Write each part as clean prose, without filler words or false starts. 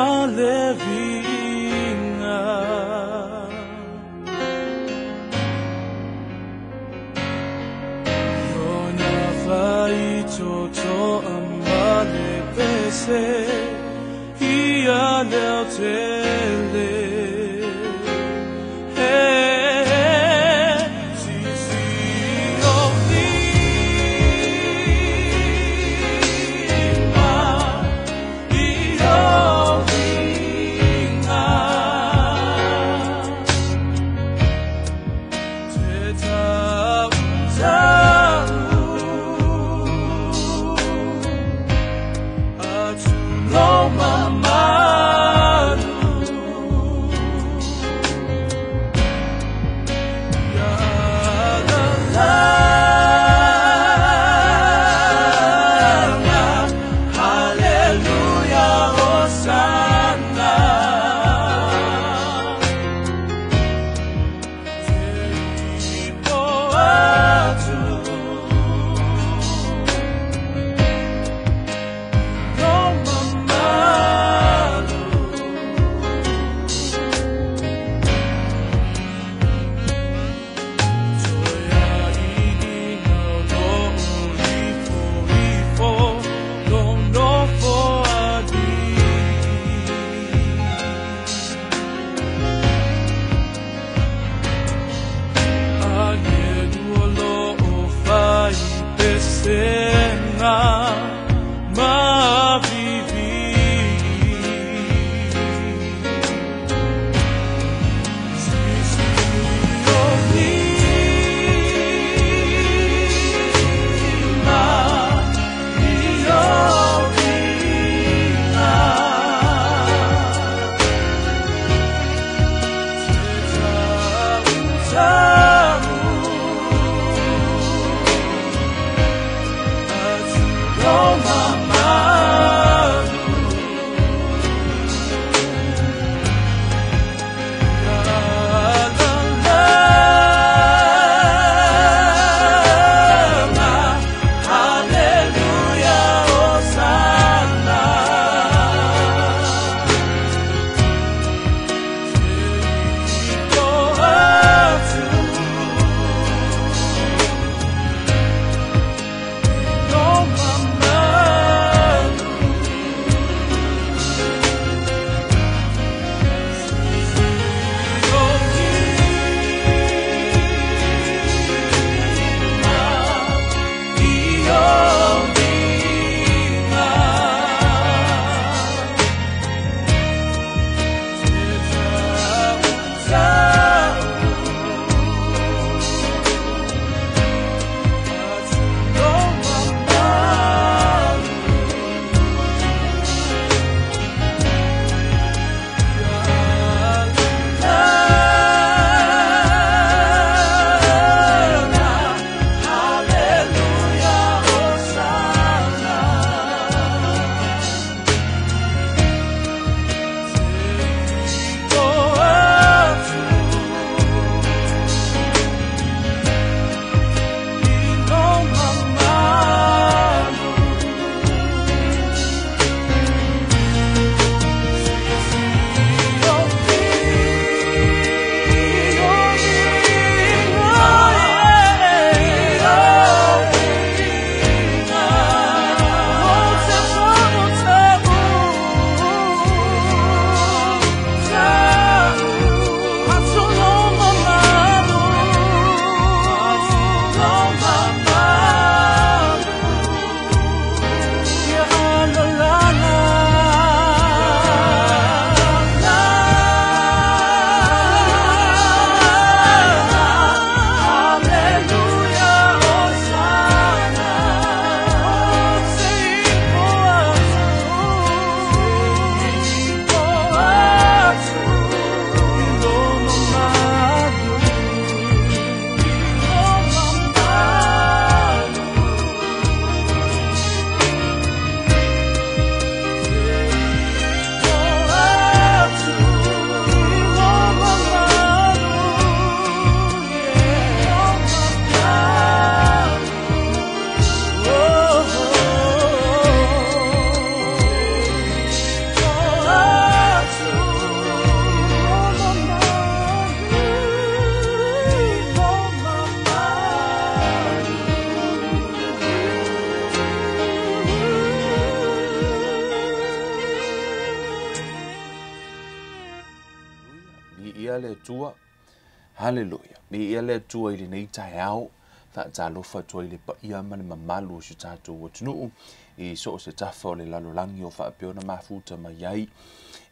Malevinga. Yona vai toto amale pese ia leo tele. Mamalu. Viia le Atua. Haleluia. Viia le Atua i lenei taeao. Faatalofa atu ai i le paia ma le mamalu o si o tatou atunuu i so o se tafa o le lalolagi o faapea ona mafuta mai ai.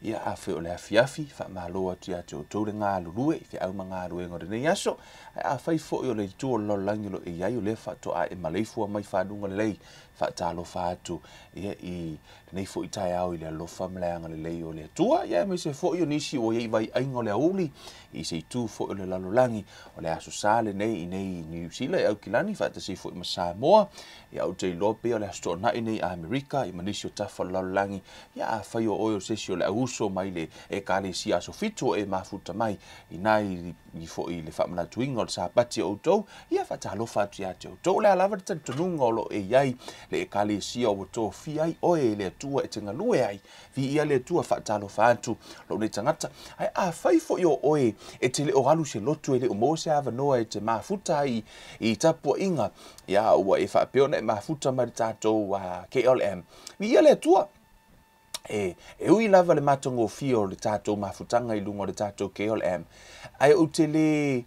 Ia, afai o le afiafi, faamalo atu ia te outou le galulue i feau ma galuega o lenei aso. Ae afai foi o le itu o le lalolagi o lo o i ai, o lea faatoa e maleifua mai faluga lelei, faatalofa atu ia i lenei foi taeao i le alofa ma le agalelei o le Atua, ia aemaise foi o nisi ua i ai vaiaiga o le aoauli i se itu foi o le lalolagi. O le Aso Sa lenei i nei Niu Sila i Aukilani faatasi foi ma Samoa. Ia, ou te iloa pei o le Aso Toonai nei i Amerika i ma nisi o tafa o le lalolagi. Ia, afai o oe o se isi o le auuso mai le Ekalesia Aso Fitu o e mafuta mai i nai i foi le faamanatuina o le Sapati o outou, ia faatalofa atu ia te outou. O le a lava le talitonuga o lo o e i ai le Ekalesia ua tofia ai oe e le Atua e te galue ai, viia le Atua, faatalofa atu lou nei tagata. Ae afai foi o oe e te le o alu se lotu, e le o maua se avanoa e te mafuta ai i tapuaiga, ia ua e faapea ona e mafuta mai le tatou KLM, viia le Atua. E ui lava le matagofie o le tatou mafutaga i luga o le tatou KLM, ae ou te le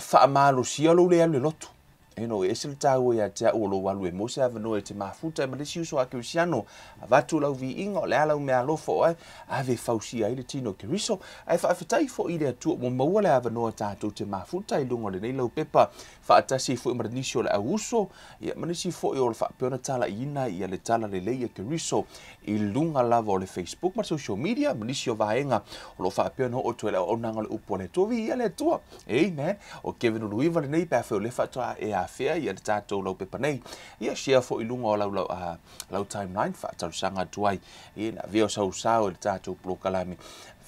faamalosia lou le alu i le lotu. E no, e ese le taua ia te au o lou alu e maua se avanoa e te mafuta ai ma le isi uso a Kerisiano, avatu lau viiga, o le a lau meaalofa o ai, ave e fausia ai le tino o Keriso. Ae faafetai foi i le Atua ua maua le avanoa tatou te mafuta i luga o lenei laupepa, faatasi foi ma nisi o le au uso, ia ma nisi foi o le faapea ona talaiina ia le talalelei a Keriso i luga lava o le Facebook ma le social media ma nisi o vaega o lo o faapea ona oo atu ai le auaunaga o le upu a le Atua. Viia le Atua. Amen. O Kevin Uluiva lenei pe afai o lea faatoa e afea ia le tatou laupepa nei. Ia share foi i luga o lau timeline faatalosaga atu ai. Ia na avea o sau sao i le tatou polokalame.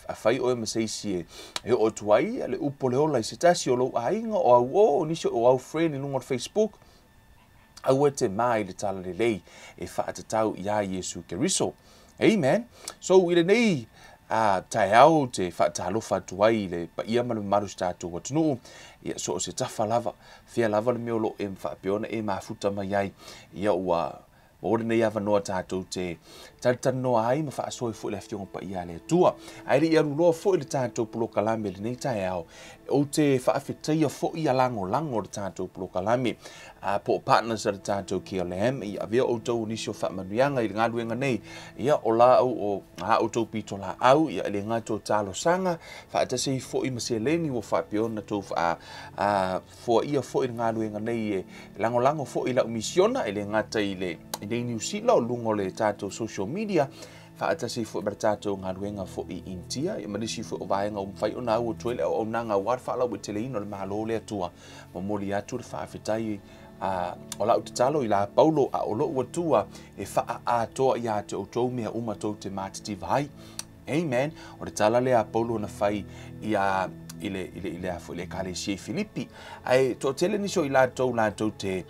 Afai oe ma se isi e oo atu ai le upu o le ola i se tasi o lou aiga o au o nisi o au friend i luga o le Facebook, aua te mā i le talalelei e faatatau iā Iesu Keriso. Amen. So i lenei taeao te faatalofa atu ai i le paia ma le mamalu o si tatou atunuu, ia so o se tafa lava, fea lava le mea o lo o e faapea ona e mafuta mai ai, ia ua maua lenei avanoa tatou te talitalinoa ai ma faasoe foi le Afioga Paia a le Atua. Ae le i aluloa foi le tatou polokalame i lenei taeao, ou te faafetaia foi ia lagolago o le tatou polokalame po o partners a le tatou KLM i avea outou o nisi o faamanuiaga i le galuega nei. Ia o la o a outou pitolaau, ia e le gata o talosaga, faatasi ai foi ma seleni ua faapea ona tou foaia foi le galuega nei e lagolago foi i lau misiona, e le gata i le i nei Niu Sila o luga o le tatou social media, faatasi ai foi ma le tatou galuega foi i Initia, ia ma nisi foi o vaega ua mafai ona au atu ai le auaunaga aua le faalauaiteleina o le Malo o le Atua. Momoli atu le faafetai o lau tatalo i la Paulo, a o lou Atua e faaatoa ia te outou mea uma tou te matitiva ai. Amen. O le tala lea a Paulo na fai ia i le i le i le afo i le Ekalesia i Filipi. Ae toatele nisi o i latou latou te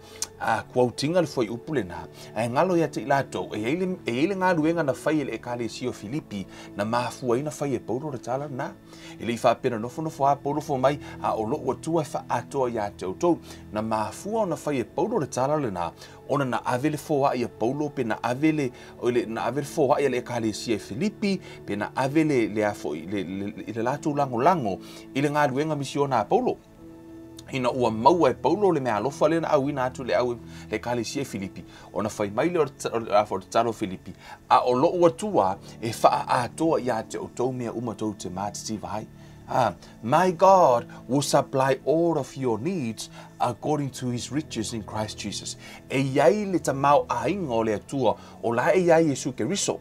quotinga le fuaiupu lena, ae galo ia te i latou e i ai le e i ai le galuega na fai e le Ekalesia o Filipi na mafua ai na fai e Paulo le tala lena. E le i faapea na nofonofo lava Paulo fai mai, a o lou Atua e faaatoa ia te outou. Na mafua ona fai e Paulo le tala lena, ona na ave le foai a Paulo pe na ave le, le, na ave le foai a le Ekalesia i Filipi, pe na ave le, le, a foi, le, le, le, le latou lagolago i le galuega misiona a Paulo. Ina ua maua e Paulo le meaalofa lea na auina atu le au le Ekalesia i Filipi, ona fai mai lea o le tatalo Filipi, a o lou Atua e faaatoa ia te outou mea uma tou te matitiva ai. My God will supply all of your needs according to his riches in Christ Jesus. E i ai le tamaoaiga o le Atua o la e i ai Iesu Keriso.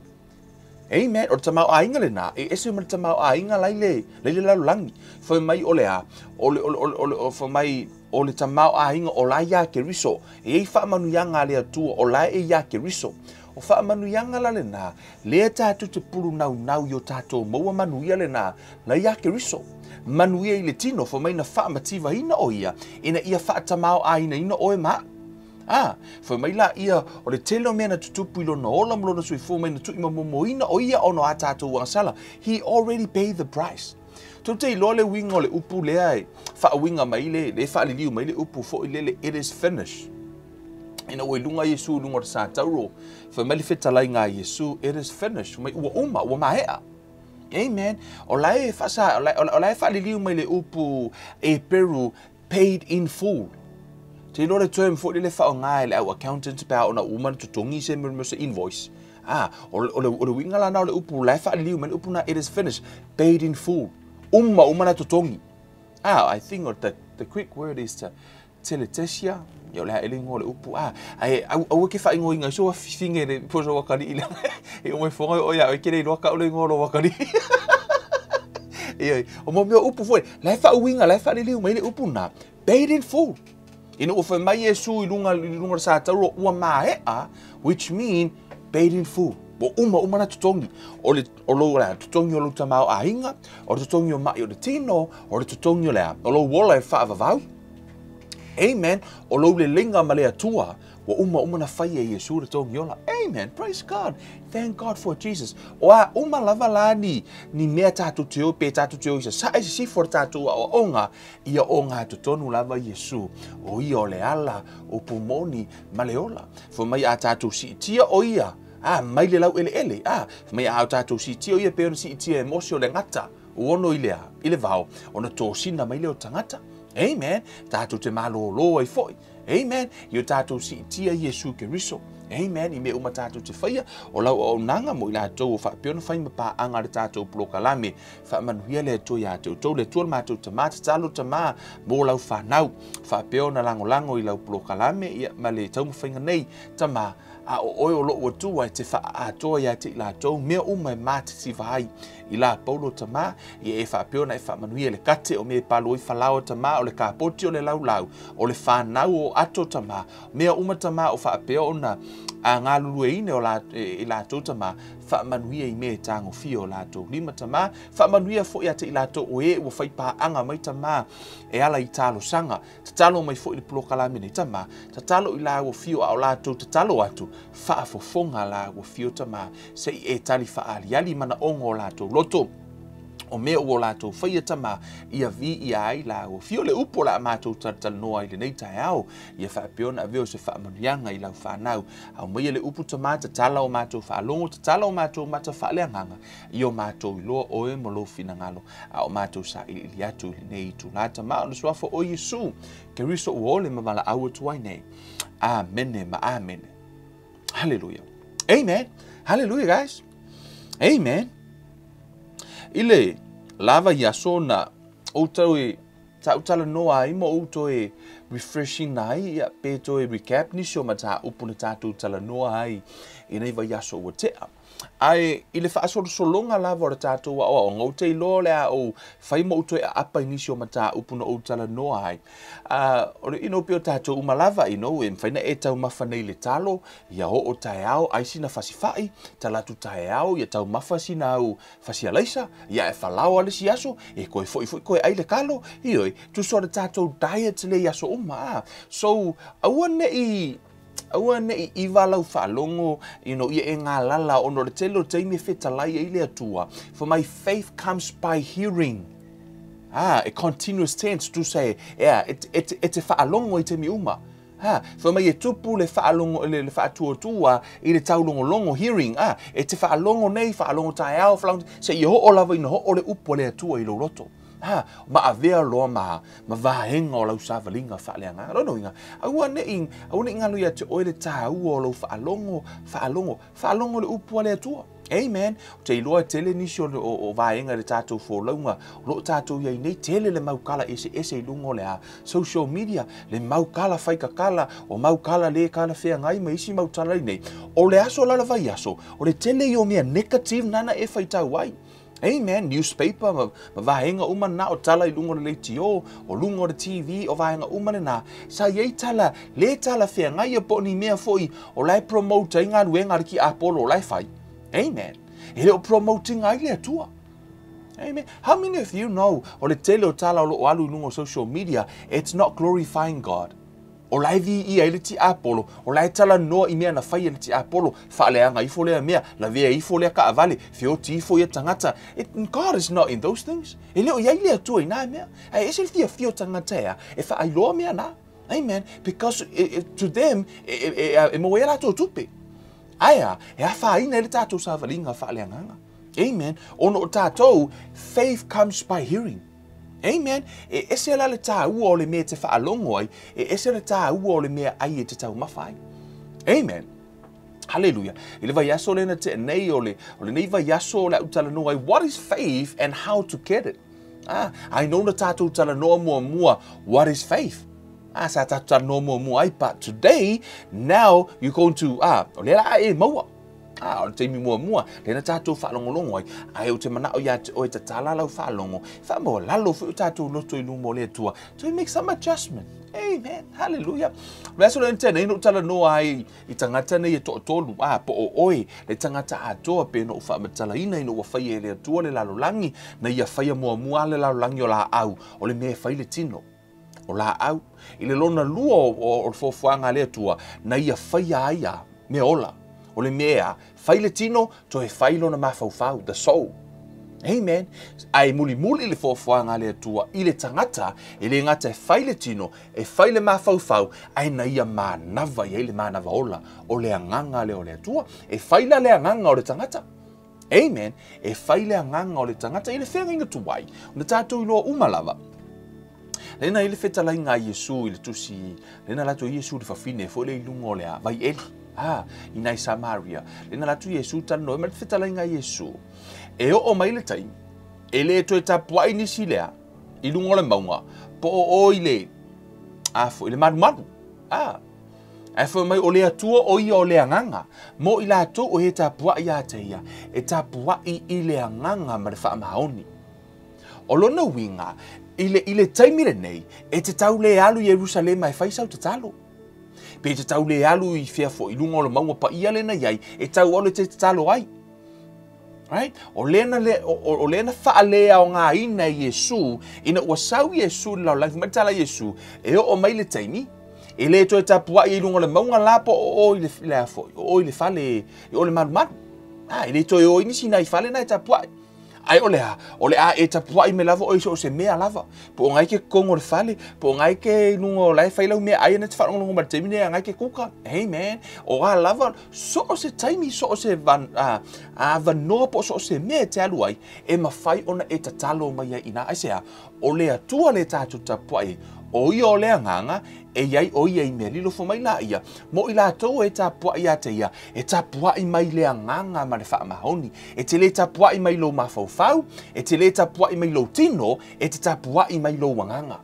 Amen. O le tamaoaiga lena, e ese ma le tamaoaiga la i le, la i le lalolagi. Fai mai o le a? O le, o le, o le, o le, o fai mai o le tamaoaiga o la iā Keriso. E i ai faamanuiaga a le Atua o la e iā Keriso. O faamanuiaga la lena, lea tatou te pulunaunau i o tatou maua manuia lena, la iā Keriso. Manuia i le tino, fai mai na faamativaina o ia, ina ia faatamaoaigaina oe ma au. Ā, fai mai la ia, o le tele o mea na tutupu i lona ola ma lona soifua mai na tuuimamomoina o ia ona o a tatou agasala. He already paid the price. Tou te iloa le uiga o le upu lea e faauiga mai le, le faaliliu mai le upu foi lele, it is finished. Ina ua i luga Iesu i luga o le satauro, fai mai le fetalaiga a Iesu, it is finished. Fai mai ua uma, ua maea. Amen. O la e faasa, o la e faaliliu mai le upu Eperu, paid in full. Te iloa le term foi lele faaaoga e le au accountant pe a ona uma ona totogi se mea se invoice. Ah, o le uiga lana o le upu la e faaliliu mai le upu na, it is finished, paid in full. Uma uma na totogi. Ah, I think the Greek word is to teletesia, ia o le a ele igoa o le upu. Ah, ae aua ke faaigoaina ai so fifiga le po so akalii le e o mai foga o ia o ke le iloa ka o le igoa o lou akalii. Ia, o mo mea upu foi, la e faauiga, la e faaliliu mai le upu na, paid in full. Ina ua fai mai Iesu i luga o le satauro ua maea, which mean paid in full. Ua uma uma na totogi. O le o lou le totogi o lou tamaoaiga, o le totogi o mai o le tino, o le totogi o le a, o lou ola e faavavau. Amen. O lou leleiga ma le Atua, ua uma uma na fai e Iesu le togi ola. Amen. Praise God. Thank God for Jesus. O a uma lava la ni mea tatou te o pe tatou te o i sasae sisifo o le tatou aoaoga, ia o ngā totonu lava Iesu. O ia o le ala, o pumoni ma le ola. Fai mai a tatou siitia o ia, a mai le laueleele, a fai mai a o tatou siitia o ia pe ona siitia e Mose o le gata, ua ono i le a, i le vao, ona tosina mai lea o tagata. Amen. Tatou te malōlō ai foi. Amen. I o tatou siitia Iesu Keriso. Amen. I mea uma tatou te faia, o lau auaunaga mo i latou o faapea ona fai ma paaga le tatou polokalame. Faamanuia le Atua ia te outou, le Atua le matou Tamā, tatalo Tamā mo lau fanau. Faapea ona lagolago i lau polokalame ia, ma le taumafaiga nei, Tamā, a o oe o lou Atua e te faaatoa ia te i latou, mea uma e matitiva ai. I la Paulo Tamā, ia e faapea ona e faamanuia le kate o mea e palo ai falaoa Tamā, o le kapoti o le laulau, o le fanau o ato Tamā, mea uma Tamā o faapea ona a galulueina o la, e latou Tamā, faamanuia i mea e tagofia o latou lima Tamā, faamanuia foi ia te i latou o e ua fai paaga mai Tamā e ala i talosaga, tatalo mai foi le polokalame nei Tamā, tatalo i la ua fio a o latou tatalo atu, faafofoga la ua fio Tamā, se i e tali faaliali manaoga o latou loto. O mea ua o latou faia Tamā, ia viia ai la ua fio le upu o le a matou talatalanoa i lenei taeao, ia faapea ona avea o se faamanuiaga i lau fanau. Aumaia le upu Tamā, tatala o matou faalogo, tatala o matou mata faaleagaga, ia o matou iloa oe ma lou finagalo, a o matou sailiili atu i lenei itulā Tamā, o le suafa o Iesu, Keriso ua ole ma valaau atu ai nei. Amene ma amene. Hallelujah. Amen. Hallelujah, guys. Amen. I le lava i aso na outou e taʻutalanoa ai ma ou toe refreshing ai ia pe toe recap nisi o mataupu na tatou talanoa ai i nei vaiaso ua tea. Ae i le faasolosologa lava o le tatou aoaoga, ou te iloa o le a ou fai ma ou toe aapa i nisi o mataupu na ou talanoa ai. O le pei o tatou uma lava, e mafai ona e taumafa nei le talo, ia oo taeao ai sina fasifai, talatu taeao ia taumafa sina au fasialaisa, ia e falaoa le isi aso, e koe foi foi koe ai le kalo, ioe, tusa o le tatou diet le i aso uma. Ah. So, aua neʻi iva lau faalogo ia e galala ona o le tele o taimi e fetalai ai le Atua. For my faith comes by hearing. Ah, a continuous tense, tusa e, ea, e te faalogo i taimi uma. Ha, fai mai e tupu le faalogo le faatuatua i le taulogologo, hearing. Ah, e te faalogo nei, faalogo taeao, faalogo, seia oo lava ina oo le upu a le Atua i lou loto. Ha, ma avea loa ma vaega o lau savaliga faaleagaga. Lona uiga, aua neʻi galo ia te oe le tāua o lou faalogo, faalogo, faalogo le upu a le Atua. Amen. Te iloa tele nisi o vaega i le tatou folauga o loo tatou iai nei, tele le mau kala eseese i luga o le a social media, le mau kala faikakala, o mau kala le kala feagai ma isi mau tala nei. O le aso la le aso, o le tele i o mea negative nana e faitau ai. Amen. Newspaper ma vaega uma na o tala i luga o le leitio, o luga o le TV, o vaega uma lena. Sa iai tala, le tala feagai po o ni mea foi o la e promote ai galuega a le tiapolo o la e fai. Amen. E le o promoting ai le Atua. Amen. How many of you know o le tele o tala o lo o alu i luga o social media, it's not glorifying God? O la e viia ai le tiapolo, o la e talanoa i mea na fai e le tiapolo, faaleaga ifo lea mea, lavea ifo lea kaavale, feoti ifo ia tagata. God is not in those things. E le o iai le Atua i nā mea. Ae ese le fiafia o tagata ea, e faailoa mea na. Amen. Because to them, e maua ai latou tupe. Ae a, e afaina ai le tatou savaliga faaleagaga. Amen. Ona o tatou, faith comes by hearing. Amen. E ese la le tāua o le mea te whaalogo ai, e ese le tāua o le mea ai e te taumafa ai. Amen. Hallelujah. I le vaiaso lea na tea nei o le, o lenei vaiaso o le a ou talanoa ai, what is faith and how to get it? Ah, I know na tātou talanoa muamua, what is faith? Ah, sa tātou talanoa muamua ai, but today, now you're going to, ah, o lea la e maua. Ah, o le taimi muamua, lea na tātou faalogologo ai, ae ou te manao ia te oe tatala lau faalogo, faamaualalo foi o tātou loto i luma o le Atua, to make some adjustment. Amen. Hallelujah. O le aso lea na tea nei na ou talanoa ai i tagata nei e toatolu, ā, po o oe le tagata atoa pei ona ou faamatalaina ina ua faia e le Atua le lalolagi, na ia faia muamua le lalolagi o laau, o le mea e fai le tino o laau. I le lona lua o le foafoaga a le Atua, na ia faia ai a mea ola, o le mea a fai le tino, toe fai lona mafaufau, the soul. Amen. Ae mulimuli le foafoaga a le Atua i le tagata, e le gata e fai le tino, e fai le mafaufau, ae na ia manava i ai le manava ola o le agaga lea o le Atua. E fai la le agaga o le tagata. Amen. E fai le agaga o le tagata i le feagaiga tuai, ona tatou iloa uma lava. Lena i le fetalaiga a Iesu i le tusi, lena latou Iesu le fafine foi le i luga o le a, vai eli, a, i nai Samaria. Lena latou Iesu talanoa ma le fetalaiga a Iesu. E oo mai le taimi, e le toe tapuai nisi lea, i luga o le mauga, po o oe i le, a foi, le malumalu. A, ae fai mai o le Atua o ia o le agaga, mo i latou o he tapuai ia te ia, e tapuai i le agaga ma le faamaoni. O lona uiga, i le, i le taimi lenei, e te tau le alu i Ierusalema e fai sau tatalo. Pe te tau le alu i fea foi, i luga o le mauga paia lena i ai, e tau alu e te tatalo ai. Right? O lea na, le, o, o lea na faaleaogaina e Iesu, ina ua sau Iesu i le lalolagi, fai mai le tala a Iesu, e oo mai le taimi, e le toe tapuai i luga o le mauga la po o o i le, le a foi, o o i le fale, i o le malumalu. Ah, e le toe o i nisi nai fale na e tapuai. Ae o le a? O le a e tapuai mai lava oe i so o se mea lava. Po o ngai ke totonu o le fale, po o ngai ke i luga o la e fai lau meaai ana te faalogologo mai i le taimi nei a ngai ke kuka. Amen. O a lava, so o se taimi, so o se van, a, avanoa po o so o se mea e te alu ai, e mafai ona e tatalo mai ai i ina. Aisea? O le Atua lea tatou tapuai ai, o ia o le agaga, e i ai o ia i mea lilo fua mai laia, mo i latou e tapuai ia te ia, e tapuai mai le agaga ma le faamaoni. E te le tapuai mai lou mafaufau, e te le tapuai mai lou tino, e te tapuai mai lou agaga.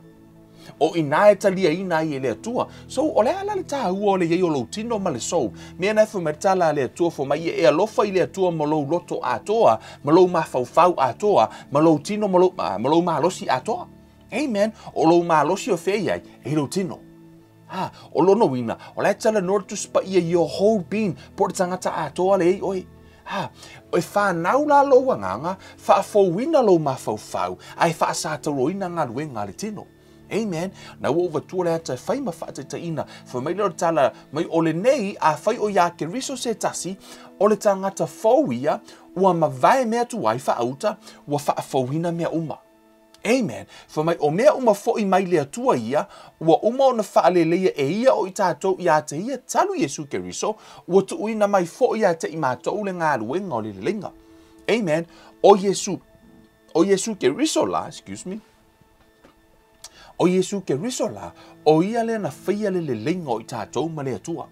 O ina e taliaina ai e le Atua. So, o le a la le tāua o le i ai o lou tino ma le soul? Mea na e fai mai le tala a le Atua fai mai e alofa i le Atua ma lou loto atoa, ma lou mafaufau atoa, ma lou tino ma lou, ma lou malosi atoa. Amen. O lou malosi o fea i ai, e i lou tino. Ha, o lona uiga, o la e talanoa le Tusi Paia your whole being, po o le tagata atoa le i oe. Ha, e whanau la lou agaga, faafouina lou mafaufau, ae faasatauroina galuega a le tino. Amen. Na ua ou vatua le ata e fai ma faataitaiina. Fai mai lea o le tala mai o lenei, afai o iā Keriso se tasi, o le tagata fou ia, ua mavae mea tuai faauta, ua faafouina mea uma. Amen. Fai mai, o mea uma foʻi mai le Atua ia, ua uma ona faaleleia e ia o i tatou iā te ia talu Iesu Keriso, ua tuuina mai foʻi iā te i matou le galuega o le leleiga. Amen. O Iesu, o Iesu Keriso la, excuse me, o Iesu Keriso la, o ia lea na faia le leleiga o i tatou ma le Atua.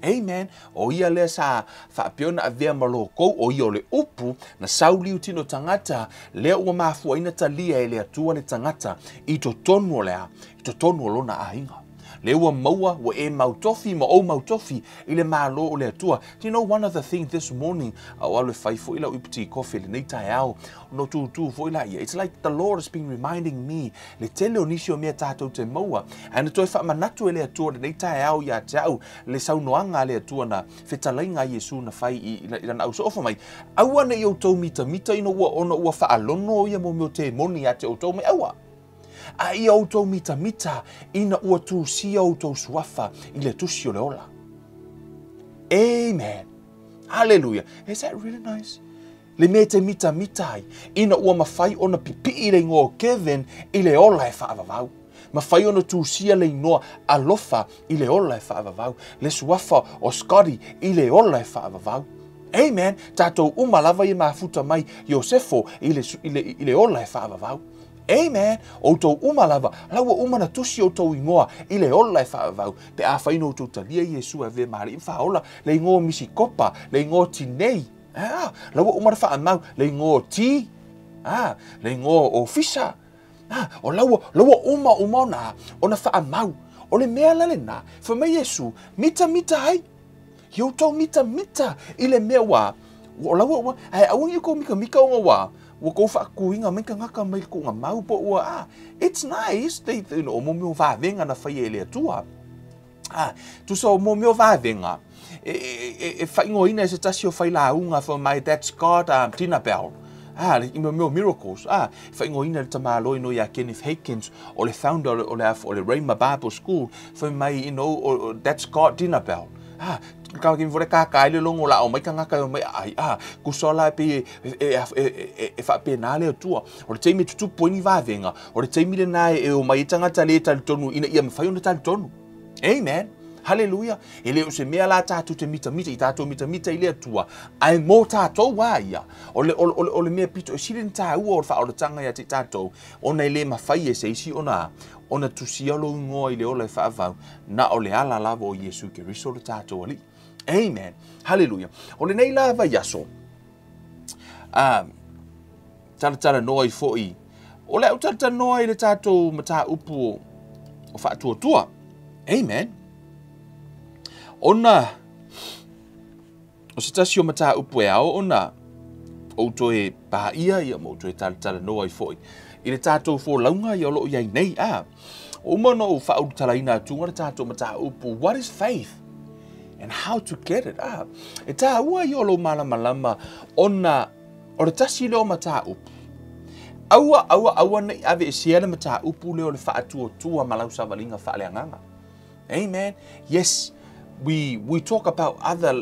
Amen. O ia lea sa faapea ona avea ma lokou, o ia o le upu, na sauliu tino tagata, lea ua mafuaina talia e le Atua le tagata i totonu o le a, i totonu o lona aiga. Lea ua maua, ua e mautofi ma ou mautofi i le Malo o le Atua. Do you know one of the things this morning, a o alu e fai foi lau ipu ti kofi lenei taeao, no tūtū foi la ia. It's like the Lord has been reminding me le tele o nisi o mea tātou te maua. Ae na toe faamanatu e le Atua lenei taeao ia te au le saunoaga a le Atua na fetalaiga a Iesu na fai i, i lana ausoo fai mai, aua ne i outou mitamita ina ua ona ua faalono ia mo mea o temoni ia te outou mai aua. A ia outou mitamita ina ua tusia outou suafa i le tusi o le ola. Amen. Hallelujah. Is that really nice? Le mea e te mitamita ai, ina ua mafai ona pipii le igoa o Kevin i le ola e faavavau. Mafai ona tusia le igoa Alofa i le ola e faavavau. Le suafa o Scotty i le ola e faavavau. Amen. Tatou uma lava ia mafuta mai Iosefo i le, i le, i le ola e faavavau. Amen. Outou uma lava, la ua uma na tusi outou igoa i le ola e faavavau. Pe afai na outou talia Iesu e avea ma Alii ma Faaola, le igoa o Misikopa, le igoa o Tinei, ah, la ua uma na faamau, le igoa o Ti, ah, le igoa o Ofisa, ah, o la ua, la ua uma uma ona, ona faamau. O le mea la lena, fai mai Iesu, mitamita ai. I outou mitamita i le mea ua, o la ua, ua, ae aua ne i outou mikamika ona ua, ua tou faatuina mai tagata mai le tuugamau po ua, ah, it's nice, they, you know, o mea o vavega na faia e le Atua. Ah, tusa o mea o vavega, e, e, e, e faaigoaina e se tasi o failauga fai mai, that's God dinner bell. Ah, i mea o miracles. Ah, faaigoaina le tamāloi no ia Kenneth Hagin, o le founder o le, o le Rhema Bible School, fai mai, you know, that's God dinner bell. Ah, ka ki fore ka kai le longo la o mai tagata e omai ai. Ah, tusa la pe e e e e faapena le Atua. O le taimi tutupu ai ni vavega, o le taimi lena e omai ai tagata le talitonu ina ia mafai ona talitonu. Amen. Hallelujah. E le o se mea la tatou te mitamita i tatou mitamita i le Atua, ae mo tatou a ia. O le, o le, o le mea pito e sili na tāua o le faaolataga ia te tatou, ona e le mafai e se isi ona, ona tusia lou igoa i le ola e faavavau, na o le ala lava o Iesu Keriso le tatou Alii. Amen. Hallelujah. O lenei la vaiaso, talatalanoa ai foi, o le au talatalanoa i le tatou mataupu o faatuatua. Amen. Ona, o se tasi o mataupu e ao ona ou toe paia ia ma ou toe talatalanoa ai foi i le tatou folauga ia o lo o i ai nei. Ah, uma ona ou faaulutalaina atuga le tatou mataupu, what is faith and how to get it? Ah, e tāua ia o lou malamalama ona o le tasi lea o mataupu. Aua, aua, aua ne i aveesea le mataupu lea o le faatuatua ma lau savaliga faaleagaga. Amen. Yes, we talk about other,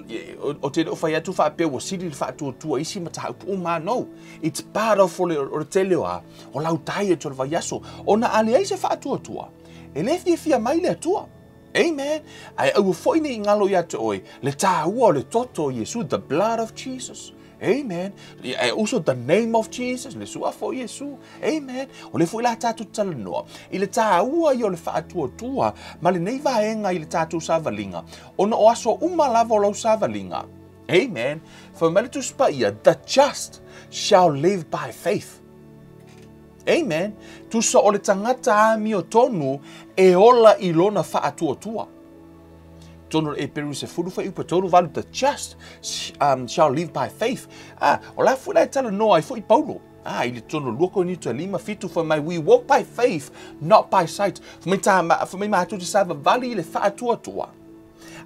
o te le o fai atu faapea ua sili le faatuatua isi mataupu uma. No, it's part of o le, o le tele o a, o lau diet o le vaiaso. Ona a leai se faatuatua, e le fiafia mai le Atua. Amen. Ae aua foi ne i galo ia te oe, le tāua o le toto o Iesu, the blood of Jesus. Amen. Ae also the name of Jesus, le suafa o Iesu. Amen. O le foi la tatou talanoa i le tāua ia o le faatuatua ma lenei vaega i le tatou savaliga. Ona o aso uma lava o lau savaliga. Amen. Fai mai le Tusi Paia, the just shall live by faith. Amen. Tusa o le tagata amiotonu e ola i lona faatuatua. Tonu le Eperu 10 fuaiupu 38, the just shall live by faith. Ah, o la foi la e talanoa ai foi Paulo. Ah, i le tonu 2 Korinito 5 7 fai mai, we walk by faith, not by sight. Fai mai tā, fai mai matou te savavali i le faatuatua,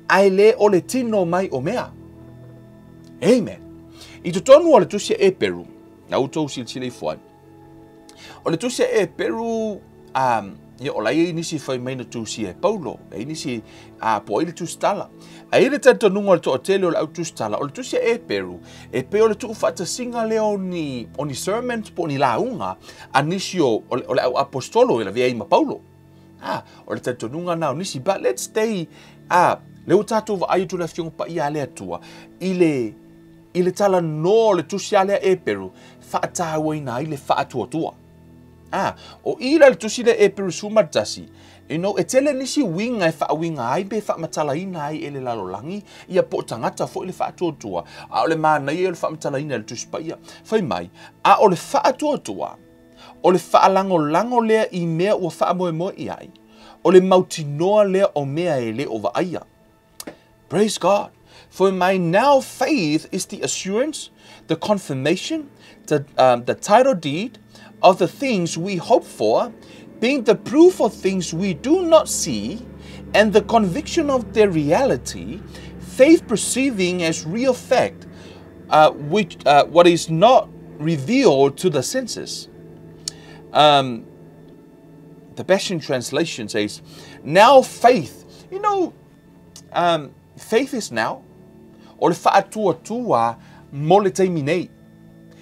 ae le o le tino mai o mea. Amen. I totonu o le tusi a Eperu, na outou silasila ifo ai. O le tusi a Eperu, ia o la e i ai nisi e fai mai na tusia e Paulo, e i ai nisi a po o ai le tusitala. Ae i ai le talitonuga o le toatele o le au tusitala, o le tusi a Eperu, e pei o le tuufaatasiga lea o ni, o ni sermons po o ni lauga a nisi o, o le, o le au aposetolo e lavea ai ma Paulo. Ah, o le talitonuga na o nisi, but let's stay, ah, lea ua tatou vaai atu le Afioga Paia a le Atua i le, i le talanoa o le tusi a le Eperu, faatauaina ai le faatuatua. Ah, o i la le tusi le Eperu 11, you know, e tele nisi uiga e faauiga ai pe faamatalaina ai e le lalolagi, ia po o tagata foi le faatuatua, a o le manaia o le faamatalaina e le Tusi Paia. Fai mai, a o le faatuatua, o le faalagolago lea i mea ua faamoemoe i ai, o le mautinoa lea o mea e le o vaaia. Praise God. For my now faith is the assurance, the confirmation, the title deed of the things we hope for, being the proof of things we do not see, and the conviction of their reality, faith perceiving as real fact, which what is not revealed to the senses. The Passion Translation says, now faith, you know, faith is now. O le faatuatua mo le taimi nei.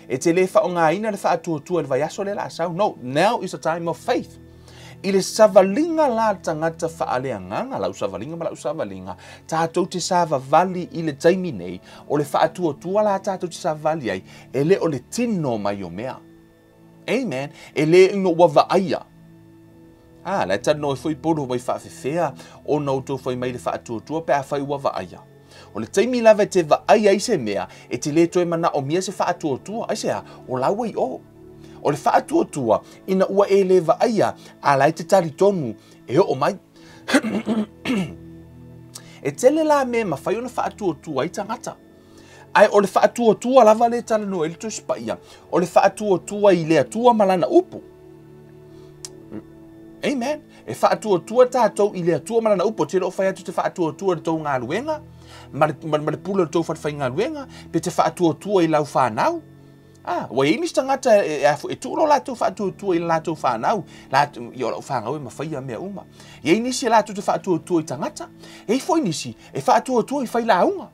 E te le faaaogaina le faatuatua i le vaiaso lea o le a sau. No, now is the time of faith. I le savaliga la a le tagata faaleagaga, lau savaliga ma lau savaliga, tatou te savavali i le taimi nei, o le faatuatua la tatou te savavali ai, e le o le tino mai o mea. Amen. E le ina ua vaaia. A, la e talanoa ai foi Paulo ua i faafefea ona outou fai mai i le faatuatua pe afai ua vaaia. O le taimi lava e te vaai ai se mea, e te le toe manaomia se faatuatua. Aisea? O la ua i o. O le faatuatua, ina ua e le vaaia, a la e te talitonu e oo mai. E tele la mea e mafai ona faatuatua ai tagata. Ae o le faatuatua lava lea e talanoa ai le Tusi Paia, o le faatuatua i le Atua ma Lana upu. Amen. E faatuatua tatou i le Atua ma Lana upu. Ou te le o fai atu te faatuatua i le tou galuega, ma le, ma, ma le pule o le tou falefaigaluega, pe te faatuatua i lau fanau. Ah, ua i ai nisi tagata e, e, e tuu lo latou faatuatua i le latou fanau. Latou, ia o lau fanau e mafaia mea uma. E i ai nisi e latou te faatuatua i tagata. E i ai foi nisi e faatuatua i failauga.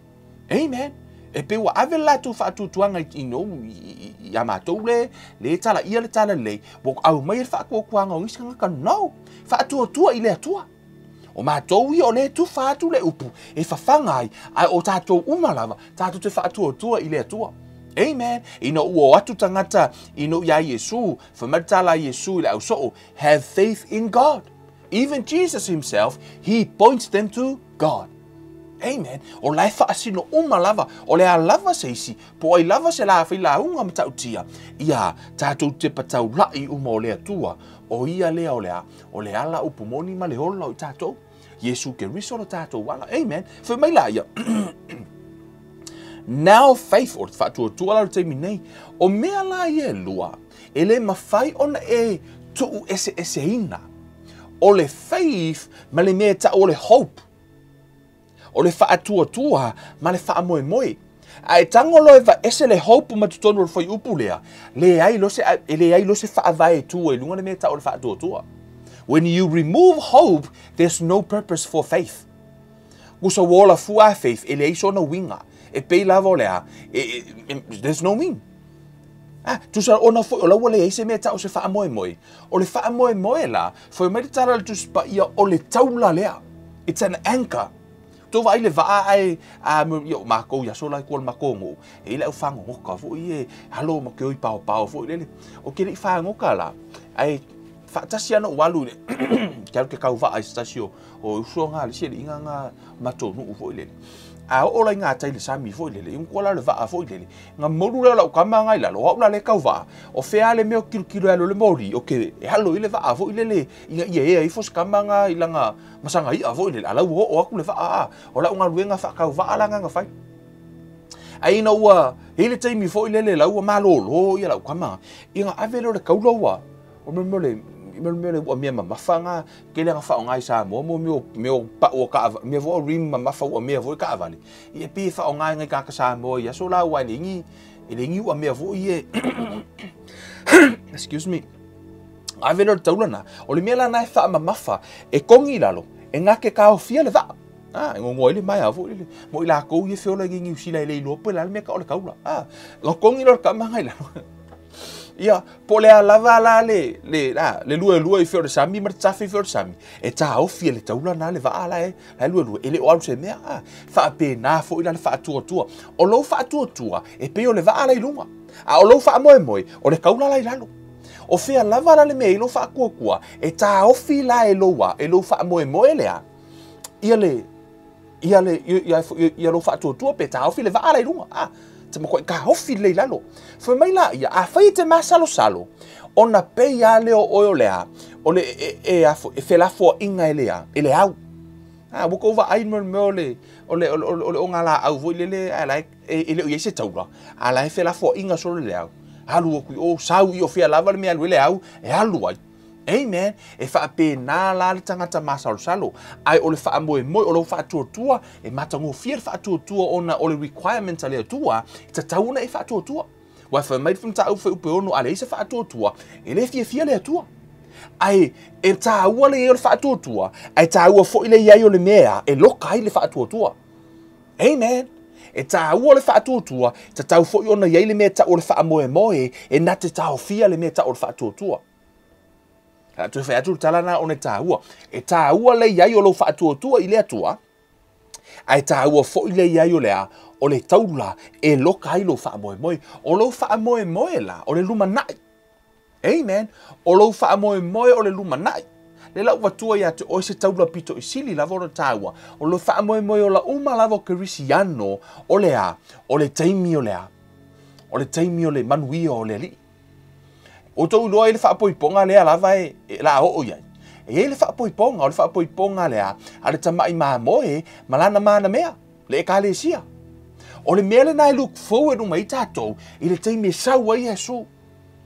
Amen. E pei ua ave le latou faatuatuaga i, i, i, ia matou le, le talaia le talalelei, ua aumai le faatuatuaga o nisi tagata. No! Faatuatua i le Atua. O matou ia o lea e tufa atu le upu e fafaga ai, ae o tatou uma lava, tatou te faatuatua i le Atua. Amen. Ina ua o atu tagata ina iā Iesu, fai mai le tala a Iesu i le ausoo, have faith in God. Even Jesus himself, he points them to God. Amen. O la e faasino uma lava, o le a lava se isi, po o ai lava se la failauga matautia, ia tatou te pataula'i uma o le Atua, o ia lea o le a, o le ala upu moni ma le ola o i tatou. Iesu Keriso lo tatou ala. Amen. Fai mai la ia. Now faith, o le faatuatua la o le taimi nei, o mea la ia e lua, e le mafai ona e tuueseeseina. O le faith ma le mea e tau o le hope. O le faatuatua ma le faamoemoe. A e tago loa e vaese le hope ma totonu o le fuaiupu lea, leai loa se, e leai loa se faavae e tu ai i luga le mea e tau o le faatuatua. When you remove hope, there's no purpose for faith. Kusa ua ola fua a faith, e leai sona uiga. E pei lava o le a, e, e, there's no meaning. Ah, tusa ona foi o la ua leai se mea e tau o se faamoemoe. O le faamoemoe la, foi mai le tala a le Tusi Paia o le taula lea. It's an anchor. Tou vaai le vaa ae, a, ia o makou i aso la i tua o le makou nuu, e i ai le au fagogoka foi e alo ma ke oi paopao foi lele. O ke lei fagogoka la, ae faatasi lava na ou alu i le, ke alu ke kau vaa i se tasi o, o uso nga le isi alii nga nga matou nuu foi lele. A oo la i gatai i le sami foi lele, i ua la o le vaa foi lele, na molu lea o lau kama nga i lalo, o au la lea e kau vaa, o fea le mea o kilokilo e alu ai le moli, o ke e alo i le vaa foi lele, ina ia ea ifo se kama nga i lana masaga i'a foi lele, a la ua oo atu le vaa, a o lau galuega faakau vaa la nga na fai. Ae ina ua i ai le taimi foi lele la ua malōlō ia lau kama, ia na ave lea o le kaula ua, O mea o le mea o le ua mea mamafa na tele na faaaoga i Samoa mo mea o mea o pau o kaavale, mea foi o rim mamafa ua mea foi kaavale. Ia pei e faaaoga e nai tagata Samoa i aso la aua e leai ni e leai ni ua mea foi e excuse me. Ave lea o le taula na. O le mea la na e faamamafa e kogi i lalo e na te taofia le vaa. Ah, e gogoa ai le maea foi lele. Mo i lakou ia e feola i Niu Sila e le iloa po o le a le mea tau o le taula. Ah, na kogi loa le tama na i lalo. Ia, po o le a lava la le, le, la, le luelue i fea o le sami ma le tafe i fea o le sami, e taofi e le taula na le vaa la e, la e luelue, e le o alu se mea. Ah, faapena foi la le faatuatua. O lou faatuatua, e pei o le vaa la i luga. A o lou faamoemoe, o le taula la i lalo. O fea lava la le mea i lou faatuatua, e taofi la e lou a, e lou faamoemoe lea, ia le, ia le, ia, ia, ia lou faatuatua pe taofi le vaa la i luga. Ah, te matuai taofi lelei i lalo. Fai mai la ia, afai e te masalosalo, ona pei lava lea o oe o le a, o le e, e, e, e felafoaiga e le a, e le au. Ah, ua tou vaai mo le mea o le, o le, o le, o le ogalaau foi lele, ae la e, e le o i ai se taula, a la e felafoaiga solo le au. Alu atu i o, sau i o fea lava le mea e alu ai le au, e alu ai. Amen. E faapena la le tagata masalosalo. Ae o le faamoemoe, o lou faatuatua, e matagofie le faatuatua ona o le requirement a le Atua, e tatau ona e faatuatua. Aua fai mai le mataupu fuaiupu e 6, a leai se faatuatua, e le fiafia le Atua. Ae e taua le i ai o le faatuatua, ae taua foi le i ai o le mea e loka ai le faatuatua. Amen. E taua le faatuatua, tatau foi ona i ai le mea e tau o le faamoemoe, e na te taofia le mea e tau o le faatuatua. Le a toe fai atu le tala lena ona e taua. E taua le i ai o lou faatuatua i le Atua, ae taua foi le i ai o le a, o le taula e loka ai lou faamoemoe. O lou faamoemoe la, o le lumanai. Amen. O lou faamoemoe o le lumanai. Le la ua tua ia te oe se taula pito i sili lava ona taua. O lou faamoemoe ola uma lava o Kerisiano, o le a, o le taimi o le a, o le taimi o le manuia o le Alii. O tou iloa i le faapoipoga lea lava e la oo i ai. E i ai le faapoipoga, o le faapoipoga lea a le tama'i mamoe ma lana manamea, le ekalesia. O le mea lena e look forward uma ai tatou i le taimi e sau ai Iesu.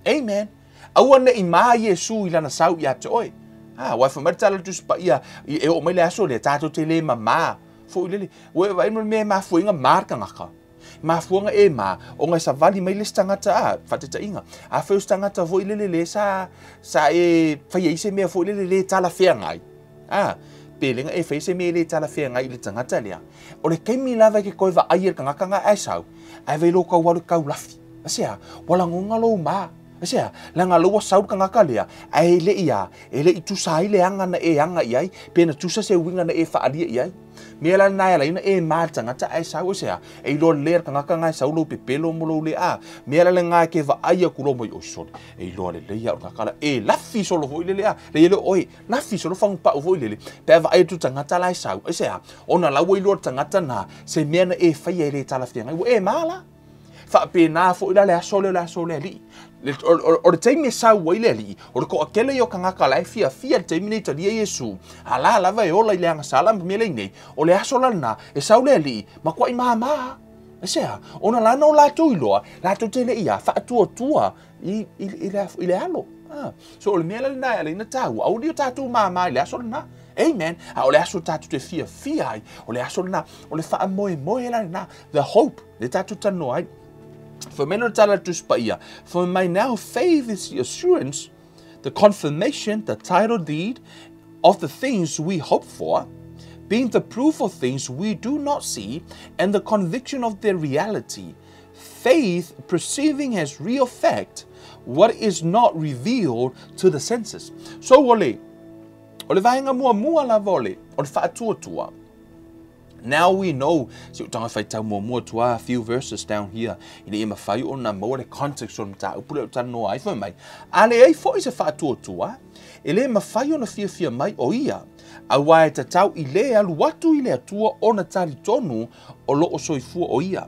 Amen. Aua ne'i ma Iesu i lana sau ia te oe. Ah, aua e fai mai le tala a le Tusi Paia, e oo mai le aso lea, tatou te le mamā foi lele. Ua e vaai ma le mea e mafua ai ona ma le tagata. Mafuanga e ma, ona e savali mai le isi tagata, a, faataitaiga, afai o se tagata foi lele le sa, sa e faia ai se mea foi lele le talafeagai, a, pe le e faia se mea le talafeagai i le tagata lea, o le taimi lava e ke toe vaai e le tagata na ae sau, ae vai lou tau alu e tau lafi. Aisea? Ua lagona lou ma. Aisea? Leaga lou ua sau le tagata lea, ae le i a, e le i tusa ai le aga na e aga i ai, pe na tusa se uiga na e faaalia i ai. Mea la lena e ala ai ona e ma le tagata ae sau, aisea? E iloa lelei e le tagata lena e sau lou pepelo ma lou le a. Mea la lena e ke vaai atu loa mai, oi sole, e iloa lelei lava o le tagata la, e lafi solo foi lele a, leai e le o oe, lafi solo fagupau foi lele, pe a vaai atu le tagata la e sau, aisea? Ona la ua iloa e le tagata lena se mea na e faia e le talafeagai, ua e ma la. Faapena foi la le aso lea o le aso o le Alii. O le taimi e sau ai le Alii, o le toatele ia o tagata la e fiafia i le taimi nei e talia Iesu, a la lava e ola i le agasala ma mea nei, o le aso la lena, e sau le Alii, matuai māmā. Aisea? Ona lana o latou iloa, latou te le i a, faatuatua i le alo. So o le mea la lena e ala ai ona taua, aua ne i o tatou māmā i le aso lena. Amen. A o le aso tatou te fiafia ai, o le aso lena, o le faamoemoe la lena, the hope, le tatou talanoa ai. Fai mai le tala a le Tusi Paia, fai mai now faith is the assurance, the confirmation, the title deed of the things we hope for, being the proof of things we do not see, and the conviction of their reality. Faith perceiving as real fact what is not revealed to the senses. So o le, o le vaega muamua lava o le, o le faatuatua. Now we know, si ou taga faitau muamua atu a few verses down here, ina ia mafai ona maua le context o le mataupu lea o talanoa ai, fai mai, a leai foi se faatuatua, e le mafai ona fiafia mai o ia, aua e tatau i le alu atu i le Atua ona talitonu o lo o soifua o ia.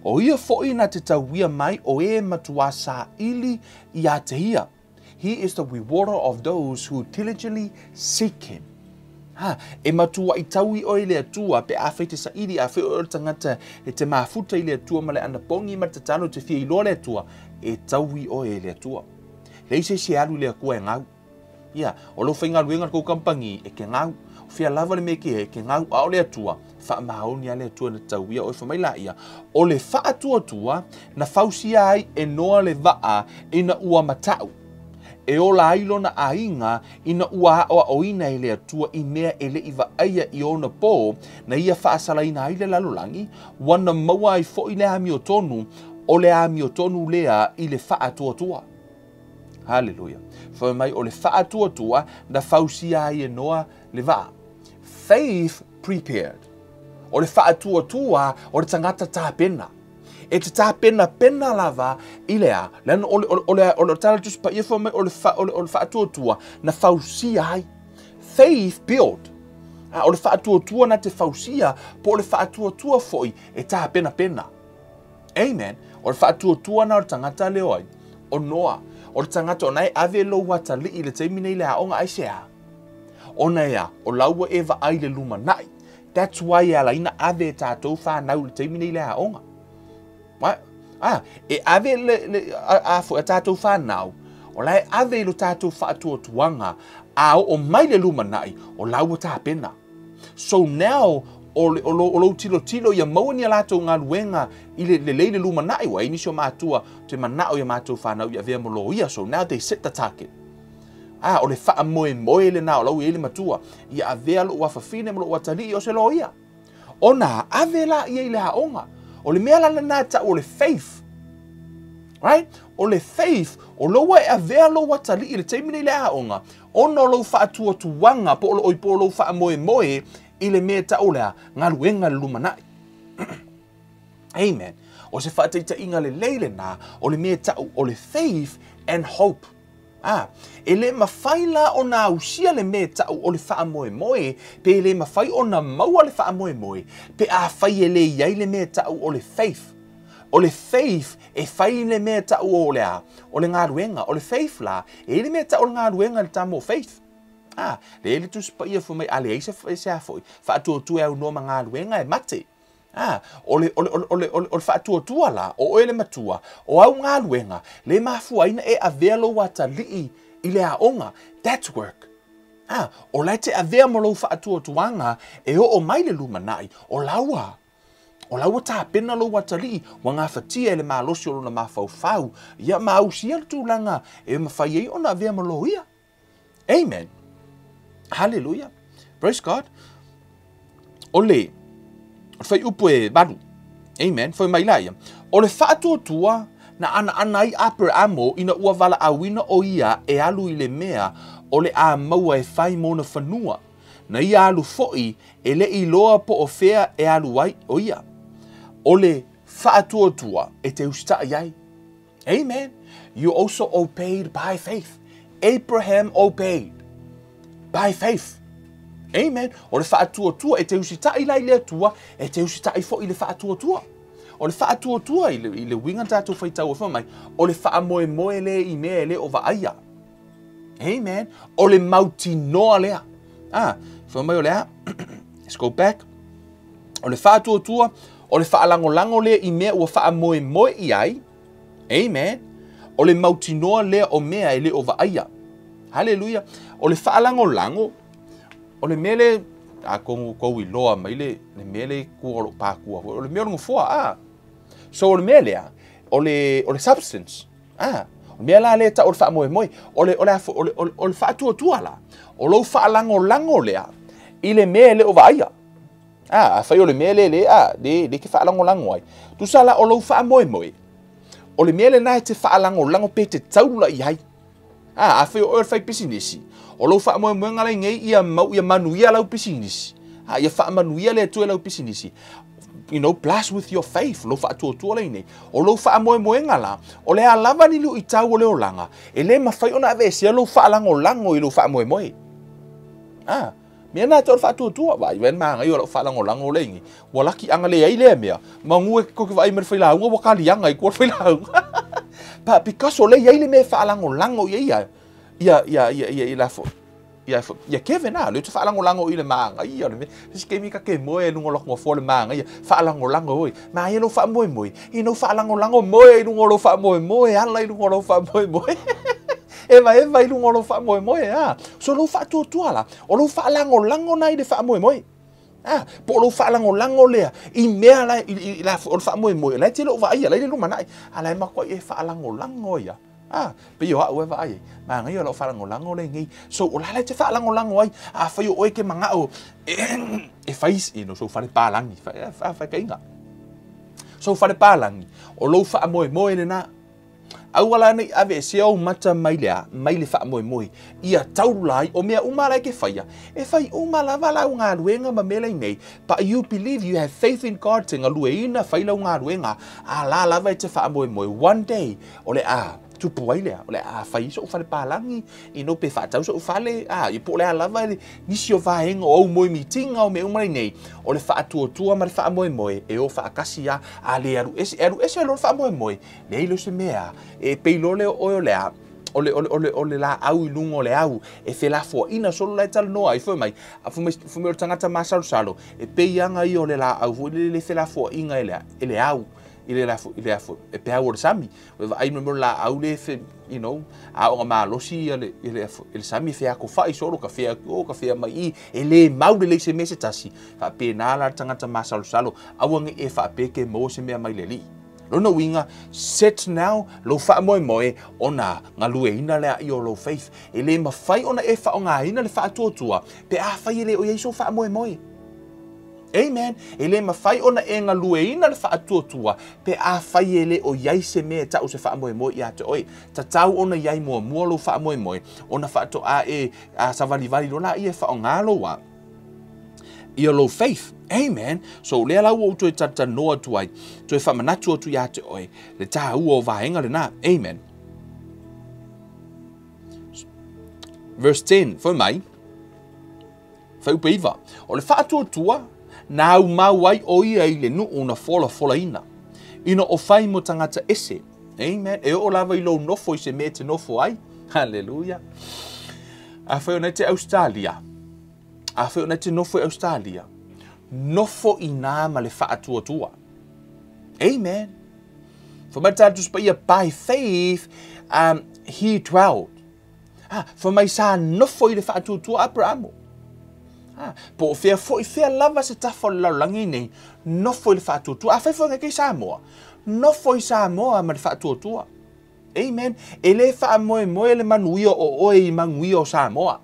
O ia foi na te tauia mai o e matuā saili ia te ia. He is the rewarder of those who diligently seek him. Ha, e matuaʻi taui oe i le Atua, pe afai te saili, afai oe o le tagata e te mafuta i le Atua ma le anapogi ma le tatalo e te fia iloa le Atua, e taui oe e le Atua. Leai se isi e alu i le Atua e gau. Ia, o lou faigaluega i le tou kamupani, e ke gau. O fea lava le mea e ke ai, e ke gau, a o le Atua, faamaoni lava le Atua na tauia oe. Fai mai laia, o le faatuatua na fausia ai e Noa le vaa ina ua mataʻu, e ola ai lona aiga ina ua aʻoaʻoina e le Atua i mea e le i vaaia i ona pō, na ia faasalaina ai le lalolagi, ua na maua ai foi le amiotonu, o le amiotonu lea i le faatuatua. Haleluia. Fai mai o le faatuatua na fausia ai e Noa le vaa. Faith prepared. O le faatuatua o le tagata tapena. E te tapenapena lava i le a? Leaga o le, o le, o le, o le tala Tusi Paia fai mai o le, fa, o le, o le faatuatua na fausia ai. Faith build. A, o le faatuatua na te fausia, po o le faatuatua foi e tapenapena. Amen. O le faatuatua na o le tagata lea o ai? O Noa. O le tagata o na e ave lou atalii i le taimi nei i le aoga aisea? Ona e a? O la ua e vaai i le lumanai. That's why e ala ai na ave e tatou whanau i le taimi nei i le aoga. Right? Ah, e ave le, le, a, a, a tatou whanau, o la e ave i lo tatou faatuatuaga, a oo mai le lumanai, o la ua tapena. So now, o, le, o, lo, o lou tilotilo ia maua ni a latou galuega i le lelei le lumanai, ua ai nisi o matua te manao ia matou whanau ia avea mo loia, so now they set the target. A, o le faamoemoe lena o lau i ai le matua, ia avea lou afafine ma lou atalii o se loia. Ona ave la ia i le aoga. O le mea la lena e tau o le faith. Right? O le faith, O lou e avea lou atalii i le taimi nei i le aoga, ona o lou faatuatuaga po o oi po o lou faamoemoe i le mea e tau o le a? Galuega i le lumanai. Amen. O se faataitaiga lelei lena o le mea e tau o le faith and hope. A, e le mafai la ona ausia le mea e tau o le faamoemoe, pe le mafai ona maua le faamoemoe, pe afai e le i ai le mea e tau o le faith. O le faith e fai le mea e tau o le a? O le galuega. O le faith la, e i ai le mea e tau o le galuega i le tama o faith. A, lea e i ai le Tusi Paia fai mai, a leai se, se a foi, faatuatua e aunoa ma galuega e mate. A, o le, o le, o le, o le, o le faatuatua la, o oe le matua, o au galuega, le mafua ai na e avea lou atalii i le aoga. That's work. A, o la e te avea ma lou faatuatuaga e oo mai le lumanai, o la ua, o la ua tapena lou atalii, ua gafatia e le malosi o lona mafaufau, ia ma ausia le tulaga e mafai ai ona avea ma loia. Amen. Hallelujah. Praise God. O le fuaiupu e 8. Amen. Fai mai la ia. O le faatuatua na anaana ai Aperamo ina ua valaauina o ia e alu i le mea o le a maua e fai mona fanua. Na ia alu foi e le i iloa po o fea e alu ai o ia. O le faatuatua e te usitai ai. Amen. You also obeyed by faith. Abraham obeyed by faith. Amen. O le faatuatua e te usitai la i le Atua, e te usitai foi i le faatuatua. O le faatuatua i le, i le uiga tatou faitau fai mai, o le faamoemoe lea i mea e le o vaaia. Amen. O le mautinoa lea. Ah, fai mai o le a? Let's go back. O le faatuatua, o le faalagolago lea i mea ua faamoemoe i ai. Amen. O le mautinoa lea o mea e le o vaaia. Haleluia. O le faalagolago, o le mea le, atonu tou iloa mai le, le mea le tua o lou pakua foi, o le mea o le nofoa, a. So o le mea lea, o le, o le substance, a. O le mea la lea e tau o le faamoemoe, o le, o le, o le, o le, o le faatuatua la, o lou faalagolago lea i le mea e le o vaaia. A, afai o le mea lea le, a, le, le ke faalagolago ai. Tusa la o lou faamoemoe, o le mea lena e te faalagolago pe te taula i ai. A, afai o oe o le fai pisinisi, o lou faamoemoega la nei ia mau ia manuia lau pisinisi. A, ia faamanuia le Atua i lau pisinisi. You know, plus with your faith, lou faatuatua la nei. O lou faamoemoega la, o le a lava ni luitau o le olaga, e le mafai ona aveesea lou faalagolago i lou faamoemoe. A, mea na te o le faatuatua, vaai vaai magai o lau faalagolago le ingi. Ua laki anga le ai lea mea. Manu e koke vaai mai le failauga, ua kaliaga i kua le failauga. But because o le iai le mea e faalagolago i ai ia, ia, ia, ia, ia, ia, la fo, ia, ia Kevin a, le te faalagolago i le magai ia, le mea, se keimi ka ke moe e lunga o lako fo le magai ia, faalagolago oi, ma ia lou faamoemoe, i nou faalagolago moe i lunga o lou faamoemoe, ala i lunga o lou faamoemoe. Eva eva i lunga o lou faamoemoe, a. So lou faatuatua la, o lou faalagolago na i le faamoemoe. A, po o lou faalagolago lea i mea la, i, i, la, o le faamoemoe, la e te le o vaaia, la i le lumanai, a la e makuai e faalagolago ia. A, pei o au e vaai ai, manaia o lau faalagolago le nei. So, o la la e te faalagolago ai, afai o oe ke mangao e, e fai, you know, sou fale palagi, fai, fai, fai kaiga. Sou fale palagi, o lou faamoemoe lena. Aua la nei aveesea ou mata mai le a, mai le faamoemoe, ia taula ai, o mea uma la e ke faia, e fai uma lava lau galuega ma mea nei, but you believe you have faith in God te galueina fai lau galuega, a la lava e te faamoemoe, one day, o le a, tupu ai lea, o le a fai so'u fale palagi, you know, pe faatau so'u fale, a, ia po o le a lava le nisi o vaega o au moemitiga o mea uma nei, o le faatuatua ma le faamoemoe, e o faakasi a, a le alu ese, e alu ese loa le faamoemoe, leai leo se mea, e pei loa lea o oe o le a, o le, o le, o le, o le laau i luga o le au, e felafoaina solo la e talanoa ai, fai mai, fai mai, fai mai o le tagata masalosalo, e pei aga ia o le laau foi lele le felafoaina e le, e le au, i le lafo, i le afo, e peau o le sami, o e vaai mai mo le laau le fe, you know, aoga malosi ia le, i le afo, i le sami e feakofai solo, ka fea atu o, ka fea mai i, e le mau lelei se mea se tasi, faapena la le tagata masalosalo, aua nei e faapea ke maua se mea mai le Alii. Lona uiga, set now lou faamoemoe ona galueina lea i o lou faith. E le mafai ona e faaaogaina le faatuatua pe afai e le o i ai sou faamoemoe. Amen. E le mafai ona e galueina le faatuatua pe afai e le o i ai se mea e tau o se faamoemoe ia te oe. Tatau ona i ai muamua lou faamoemoe ona faatoa e savalivali loa laia e faaaoga lou a ia lou faith. Amen. So lea la ua ou toe talatalanoa atu ai, toe faamanatu atu ia te oe le taua o vaega lena. Amen. Verse 10, fai mai, Fuaiupu 9, O le faatuatua na aumau ai o ia i le nuu na folafolaina, ina o fai mo tagata ese. Amen. E oo lava i lou nofo i se mea e te nofo ai. Haleluia. Afai ona e te Australia, afai ona e te nofo i Australia, nofo i nā ma le faatuatua. Amen. Fai mai le Tala Tusi Paia, by faith he dwelled. Ha, fai mai sa nofo i le faatuatua Aperamo. Ha, po o fea foi fea lava se tafa o le lalolagi nei, nofo i le faatuatua. Afai foi ngai Samoa, nofo i Samoa ma le faatuatua. Amen. E le faamoemoe le manuia o oe i manuia o Samoa.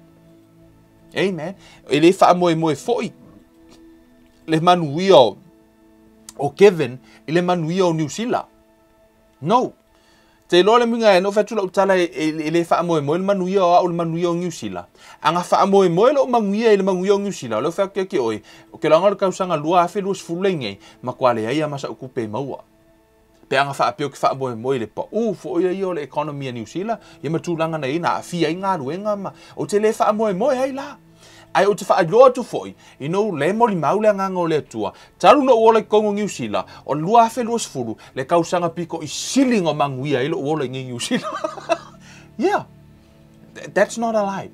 Amen. E le faamoemoe foi le manuia o Kevin i le manuia o Niu Sila. No. Te iloa le muiga e no fai atu lau tala e le faamoemoe le manuia o au i le manuia o Niu Sila. A na faamoemoe lou manuia i le manuia o Niu Sila, o lea ua fai atu ia te oe, ou te iloa o le tausaga 2020 lenei, matua leai lava ma sau tupe e maua. Pe a na faapea ou te faamoemoe i le pau foi ia o le economy a Niu Sila, ia ma tulaga na i ai na aafia ai galuega ma, ou te le faamoemoe ai la. Ae ou te faailoa atu foi, ina ua le molimau le Agaga o le Atua, talu ona ou ola i totonu o Niu Sila, o le 2020 le tausaga pito i sili ona manuia ai lou ola i nei Niu Sila. Yeah, that's not a lie.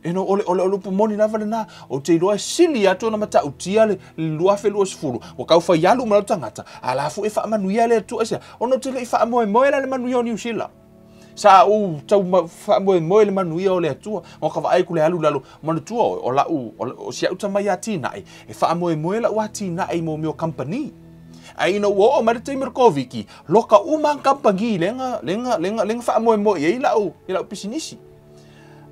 You know, o le, o le, o le upu moni lava lena, ou te iloa e sili atu ona matautia le 2020, ua tau fai alu ma lau tagata, a la foi e faamanuia le Atua, aisea? Ona ou te le i faamoemoe la i le manuia o Niu Sila. Sa ou tau faamoemoe i le manuia o le Atua, ona ka vaai atu le alu i lalo, manatua oe, o lau, o si au tama ia atinae, e faamoemoe lau atinae i mea o kamupani. Ae ina ua oo mai le taimi o le Koviti, loka uma kamupani lea na, lea na, lea na, lea na faamoemoe i ai lau, i lau pisinisi.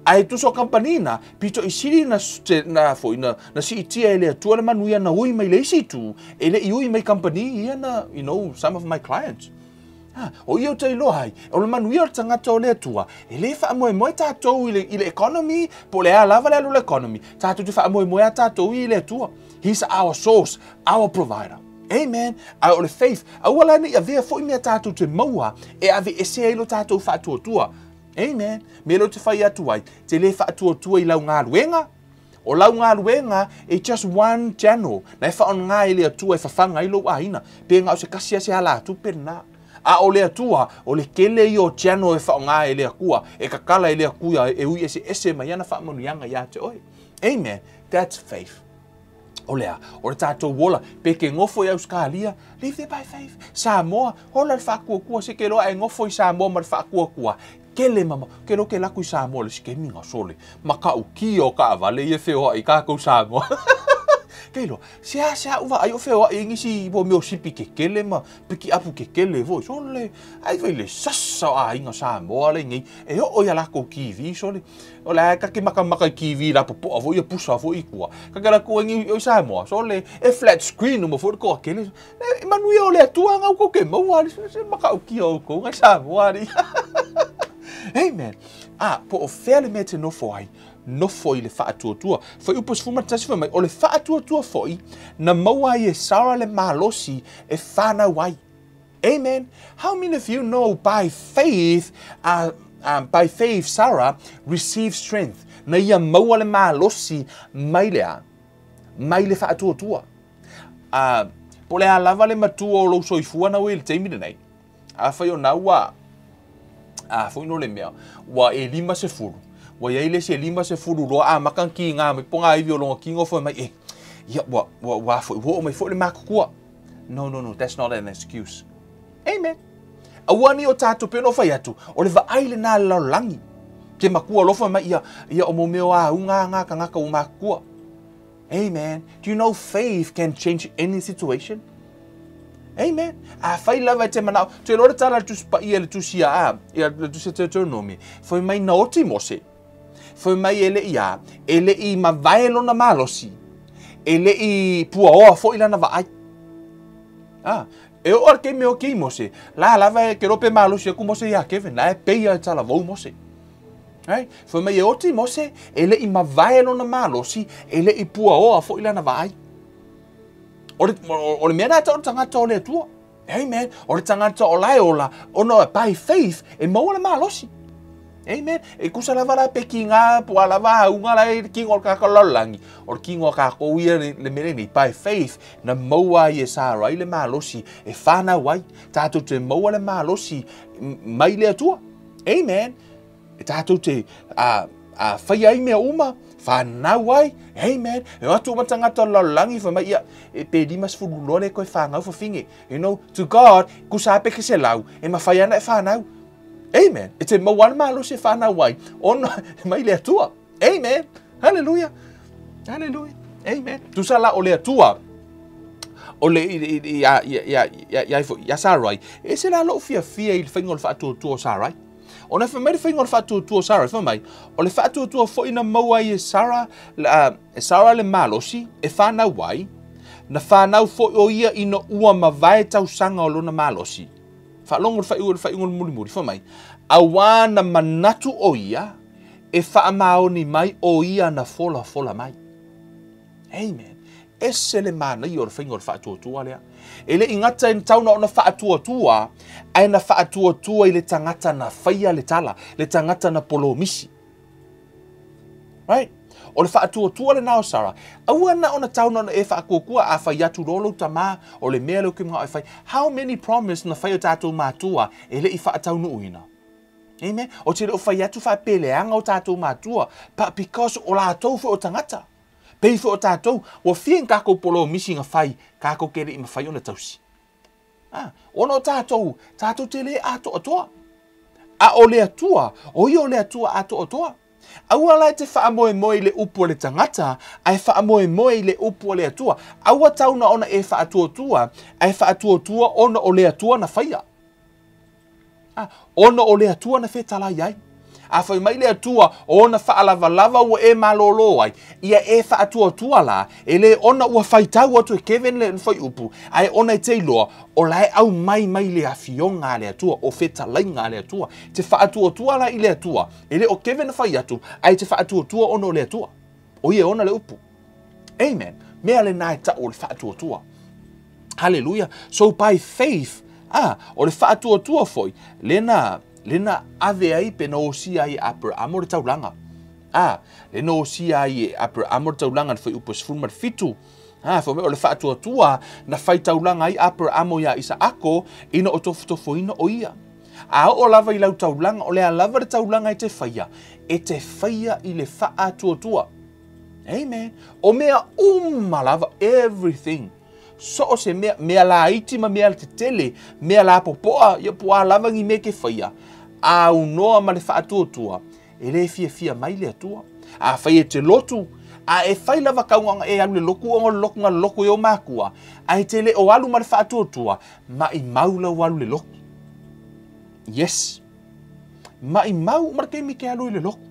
Ae tusa o kamupani na, pito i sili na, na, foi, na, na siitia e le Atua le manuia na ui mai le isi itu, e le i ui mai kamupani ia na, you know, some of my clients. Ha, o ia ou te iloa ai, o le manuia o le tagata o le Atua, e le faamoemoe tatou i le, i le economy, po o le a lava le alu o le economy, tatou te faamoemoe lava tatou i le Atua. He's our source, our provider. Amen. Ae o le faith, aua la ne i avea foi mea tatou te maua e aveesea ai lo tatou faatuatua. Amen. Mea lea ou te fai atu ai, te le faatuatua i lau galuega, O lau galuega, it's just one channel, na e faaaoga e le Atua e fafaga ai lou aiga, pe na o se tasi lava se alatupe lena. A o le Atua, o le tele ia o channel e faaaoga e le Atua, e tatala e le Atua e ui eseese mai ana faamanuiaga ia te oe. Amen. That's faith. O le a? O le tatou ola, pe ke nofo i Ausetalia, live there by faith. Samoa, ola le faatuatua, se ke loa e nofo i Samoa ma le faatuatua, kele mama, ke loa ke laku i Samoa le isi kemi nga sole, ma ka'u kia o kaavale ia e feoai i kakou Samoa. Ke iloa, seasea u vaai o feoai ai nisi mo mea o sipi kekele ma pikiapu kekele foi, sole, ai foi le sasa o aiga Samoa lenei, e oo ia lakou TV, sole, o la e kake makamaka i TV la popoa foi ia pusa foi i tua. Kake la tua ni i Samoa, sole, e flat screen uma foi le toatele, E manuia o le Atua nga oukou ke maua ali se matautia o oukou ngai Samoa ali. Amen. A, po o fea le mea e te nofo ai, nofo i le faatuatua. Fuaiupu 11 fai mai, o le faatuatua foi na maua ai e Sara le malosi e fanau ai. Amen. How many of you know by faith, by faith Sarah received strength? Na ia maua le malosi mai le a? Mai le faatuatua. A, po o le a lava le matua o lou soifua na ua i le taimi lenei, afai o na ua, a foi no le mea, ua e 50, ua i ai le isi e 50 loa amata ona kiga mai po o ngā ivi o lona kino fai mai, e, ia, ua, ua, ua foi, ua oo mai foi le matutua. No, no, no, that's not an excuse. Amen. Aua ne i o tatou, pei ona ou fai atu, o le vaai lena a le lalolagi. Ke matua alofa mai ia, ia o mo mea o auga ngā tagata ua matutua. Amen. Do you know faith can change any situation? Amen. Afai lava e te manao, te iloa le tala a le Tusi Paia i le Tusi a, a, ia le Tusi a Deuteronomi, fai mai na oti Mose, fai mai e le i a, e le i mavae lona malosi, E le i puaoa foi lana vaai. Ah, e oo i le taimi e oti ai Mose, la lava e ke iloa pe malosi atu Mose ia Kevin, la e pei lava e talavou Mose. Right? Fai mai e oti Mose, e le i mavae lona malosi, e le i puaoa foi lana vaai. O le, o le mea lena e tau o le tagata o le Atua. Amen. O le tagata o la e ola, ona by faith, e maua le malosi. Amen. E tusa lava la pe kiga po o a lava auga la e i le kino o le tagata o le lalolagi, o le kino a kākou ia le mea lenei, by faith, na maua ai e Sarai le malosi e fanau ai. Tatou te maua le malosi mai le Atua. Amen. E tatou te a, a faia ai mea uma, fanau ai, amen. E o atu uma tagata o le lalolagi, fai mai, ia, e pe 50 loa le toe fanau fafine. You know, to God, tusa lava pe 100, e mafai lava ona e fanau. Amen. E te maua lava le malosi e fanau ai, ona mai le Atua. Amen. Hallelujah. Hallelujah. Amen. Tusa la o le Atua, o le ia ia ia ia ia ia Sarai, e ese la lou fiafia i le faiga o le faatuatua o Sarai. Ona fai mai le faiga o le faatuatua o Sara, fai mai, o le faatuatua foi na maua ai e Sara, e Sara le malosi e fanau ai, na fanau foi o ia ina ua mavae tausaga o lona malosi. Faalogo i le faaiuga o le mulimuli, fai mai, auā na manatu o ia e faamaoni mai o ia na folafola mai. Amen. Ese le manaia o le faiga o le faatuatua lea. E le i gata i tau na ona faatuatua, ae na faatuatua i le tagata na faia le tala, le tagata na polomisi. Right? O le faatuatua lena o Sara. Aua na ona tau na ona e faatuatua a fai atu loa lou tamā, o le mea lea ou te manao e fai. How many promise na fai e o tatou matua e le i faataunuuina? Amen. Ou te le o fai atu faapea leaga o tatou matua, but because o latou foi o tagata. Pei foi o tatou, ua fia ni tatou polomisi na fai, tatou te le i mafai ona tausi. A, ona o tatou, tatou te le atoatoa. A o le Atua, o ia o le Atua atoatoa. Aua la e te faamoemoe i le upu a le tagata, ae faamoemoe i le upu a le Atua. Aua tau na ona e faatuatua, ae faatuatua ona o le Atua na faia. A, ona o le Atua na fetalai ai. A fai mai le Atua, o ona faalavalava ua e malōlō ai, ia e faatuatua la, e le ona ua faitau atu e Kevin le fuaiupu, ae ona e te iloa, o la e aumai mai le Afioga a le Atua, o fetalaiga a le Atua. Te faatuatua la i le Atua, e le o Kevin na fai atu, ae te faatuatua ona o le Atua. O ia e ona le upu. Amen. Mea lena e tau o le faatuatua. Hallelujah. So by faith, ah, o le faatuatua foi, lena, lena ave ai pe na osia ai e Aperahama o le taulaga. Ah, lena osia ai e Aperahama o le taulaga le fuaiupu 17. Ah, fai mai o le faatuatua na fai taulaga ai Aperahama iā Isaako ina o tofotofoina o ia. A oo lava i lau taulaga, o le a lava le taulaga e te faia, e te faia i le faatuatua. Amen. O mea uma lava, everything. So o se mea, mea laiti ma mea tetele, mea lapopoa, ia po o a lava ni mea e te faia, a aunoa ma le faatuatua, e le fiafia mai le Atua. Afai e te lotu, a e fai lava tauga e alu i le lotu ona o le lotu na lotu ai ou matua, ae te le o alu ma le faatuatua, maimau lau alu i le lotu. Yes. Maimau uma le taimi e te alu i le lotu.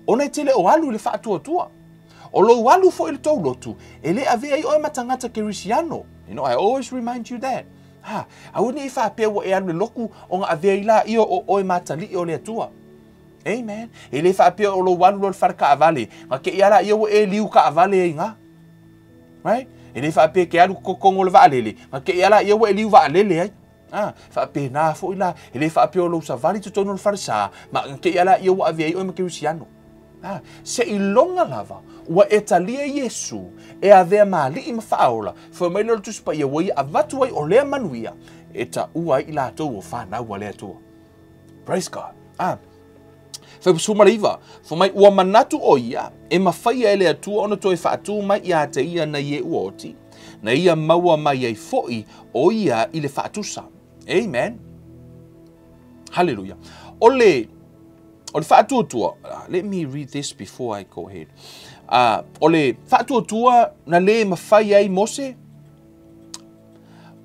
Ona e te le o alu i le faatuatua. O lou alu foi i le tou lotu, e le avea ai oe ma tagata Kerisiano. You know, I always remind you that. Ha, aua ne i faapea ua e alu i le lotu ona avea ai laia o oe ma atalii o le Atua. Amen. E le faapea o lou alu loa i le fale taavale, na te i a laia ua e liu taavale ai i ina. Right? E le faapea e te alu i totonu o le vaalele, na te i a laia ua e liu vaalele ai. A, faapena foi la, e le faapea o lou savali i totonu o le falesa, ma te i a laia ua avea ai oe ma Kerisiano. A, seiloga lava ua e talia Iesu e avea ma Alii ma Faaola, fai mai lea o le Tusi Paia ua ia avatu ai o lea manuia e taua ai i latou o fanau a le Atua. Praise God. A, Fuaiupu 19, fai mai ua manatu ʻo ia e mafaia e le Atua ona toe faatū mai iā te ia nai e ua oti, na ia maua mai ai foʻi ʻo ia i le faatusa. Amen. Hallelujah. O le, o le faatuatua, let me read this before I go ahead. O le faatuatua na le mafai ai Mose,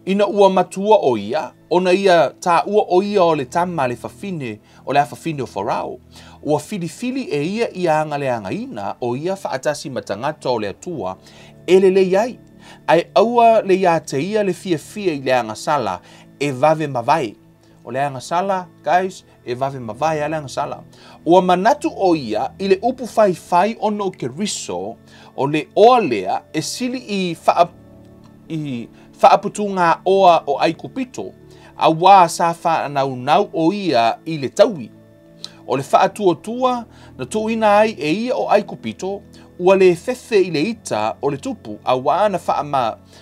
Ina ua matua o ia, ona ia taua o ia o le tama le fafine o le afafine o Farao. Ua filifili e ia ia agaleagaina o ia faatasi ma tagata o le Atua e lelei ai. Ae aua le ia te ia le fiafia i le agasala e vave mavae. O le agasala, guys, e vave mavae a le agasala. Ua manatu o ia i le upu faifai ona o Keriso, o le oa lea e sili i i faaputuga oa o Aikupito, auā sa faanaunau o ia i le taui. O le faatuatua na tuuina ai e ia o Aikupito, ua le fefe i le ita o le tupu, auā na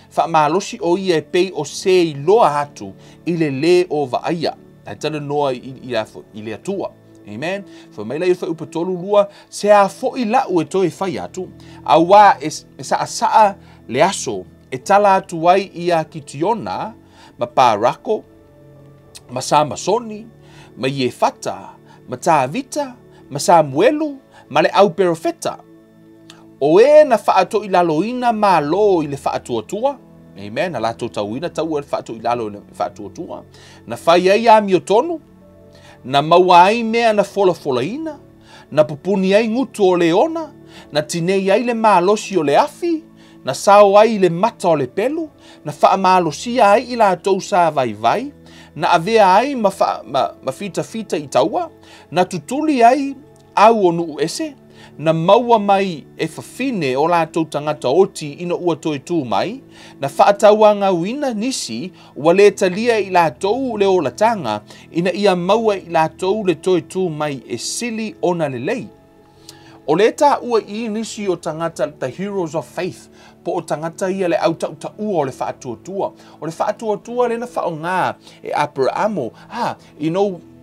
faamalosi o ia e pei o se iloa atu i le lē o vaaia. Ae talanoa i le Atua. Amen. Fai mai la i fuaiupu 32, se a foi lau e toe fai atu, auā e saasaa le aso e tala atu ai ia Kitiona ma Parako, ma Samasoni, ma Iefata, ma Tavita, ma Samuelu, ma le au perofeta. O e na faatoilaloina malo i le faatuatua, amen, na latou tauina taua le faatoilalo i le faatuatua, na fai ai amiotonu, na maua ai mea na folafolaina, na pupuni ai gutu o leona, na tinei ai le malosi o le afi, na sao ai le mata o le pelu, na faamalosia ai i latou sa vaivai, na avea ai ma, ma fitafita i taua, na tutuli ai au o nuu ese, na maua mai e fafine o latou tagata oti ina ua toe tu mai, na faatauagauina nisi ua le talia i latou le olataga, ina ia maua i latou le toe tu mai e sili ona lelei. O le taua i nisi o tagata, the heroes of faith, po o tagata ia le au tautaua o le faatuatua. O le faatuatua le na faaaoga e Aperamo.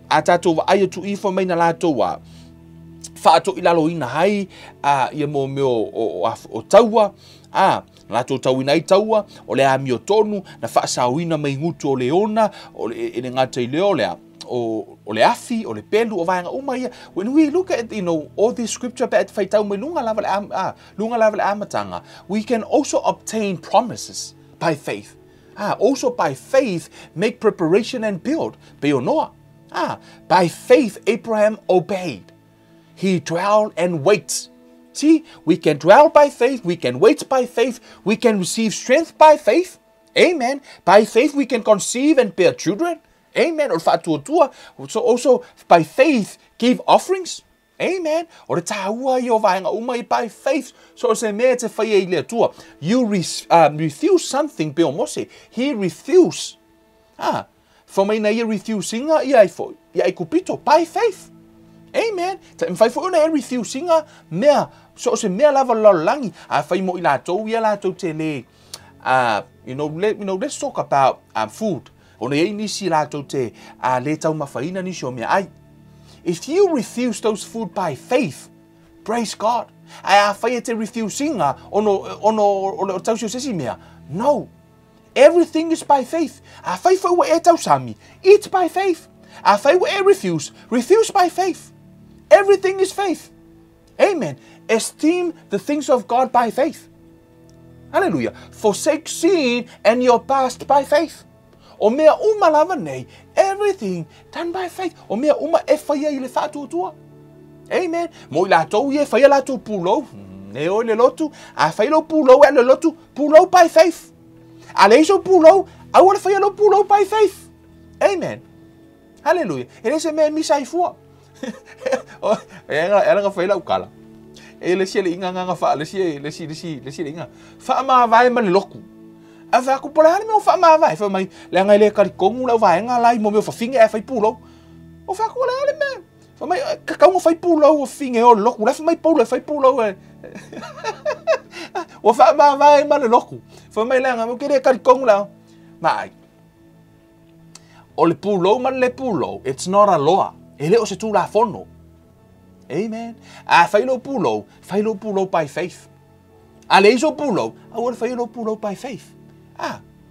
A tatou vaai atu ifo mai na latou a faatoilaloina ai ia mo mea o taua, na latou tauina ai taua, o le amiotonu, na faasaoina mai gutu o leona, o le, e le gata i lea o le o le afi, o le pelu, o vaega uma ia. When we look at, all this scripture pe faitau mai luga lava le luga lava le amataga, we can also obtain promises by faith. Also by faith make preparation and build. Pe o Noa. By faith Abraham obeyed. He dwelled and waits. See, we can dwell by faith, we can wait by faith, we can receive strength by faith. Amen. By faith we can conceive and bear children. Amen. O le faatuatua. So also by faith give offerings. Amen. O le taua ia o vaega uma i by faith. So o se mea te whaia i le Atua. You refuse something, pe o Mose. He refused. Fa mai na ia refusinga ia ai foi. Ia Aikupito by faith. Amen. Ta mwhai foi ona e refusinga mea. So o se mea lava lalolagi. A whai mo i latou ia latou te le. Let's talk about food. Ona iai nisi latou te le taumafaina nisi o mea ai. If you refuse those food by faith, praise God. Ae a whai e te refusinga ono o le tausi o sesi mea. No. Everything is by faith. A whai fai ua e tausami, eat by faith. A whai ua e refuse, refuse by faith. Everything is faith. Amen. Esteem the things of God by faith. Hallelujah. Forsake sin and your past by faith. O mea uma lava nei, everything done by faith. O mea uma e whaia i le faatuatua. Amen. Mo i latou ia e whaia latou pulou. E oi le lotu. A whai lo pulou e le lotu, pulou by faith. A le iso pulou, aua le whaia lo pulou by faith. Amen. Hallelujah. E le se mea misa i fua. E ala whai lau kala. E le si le inga nganga wha, le si le si le si le si le inga. Wha ma ma le loku. A wha ku pola hale me o wha ma vae. Wha mai, le anga le kari kongu lau vaenga lai mo me o whafinge e whai pulou. O wha ku le hale me. Wha mai, ka kaunga whai pulou o finge o loku. Le wha mai polo e whai pulou e. O wha ma vae ma le loku. Wha mai le anga, mo kere kari kongu lau. Ma ai. O le pulou ma le pulou, it's not a law. E le o se tū la fono. Amen. A whai lo pulou, whai lo pulou by faith. A le iso pulou, a ua whai lo pulou by faith.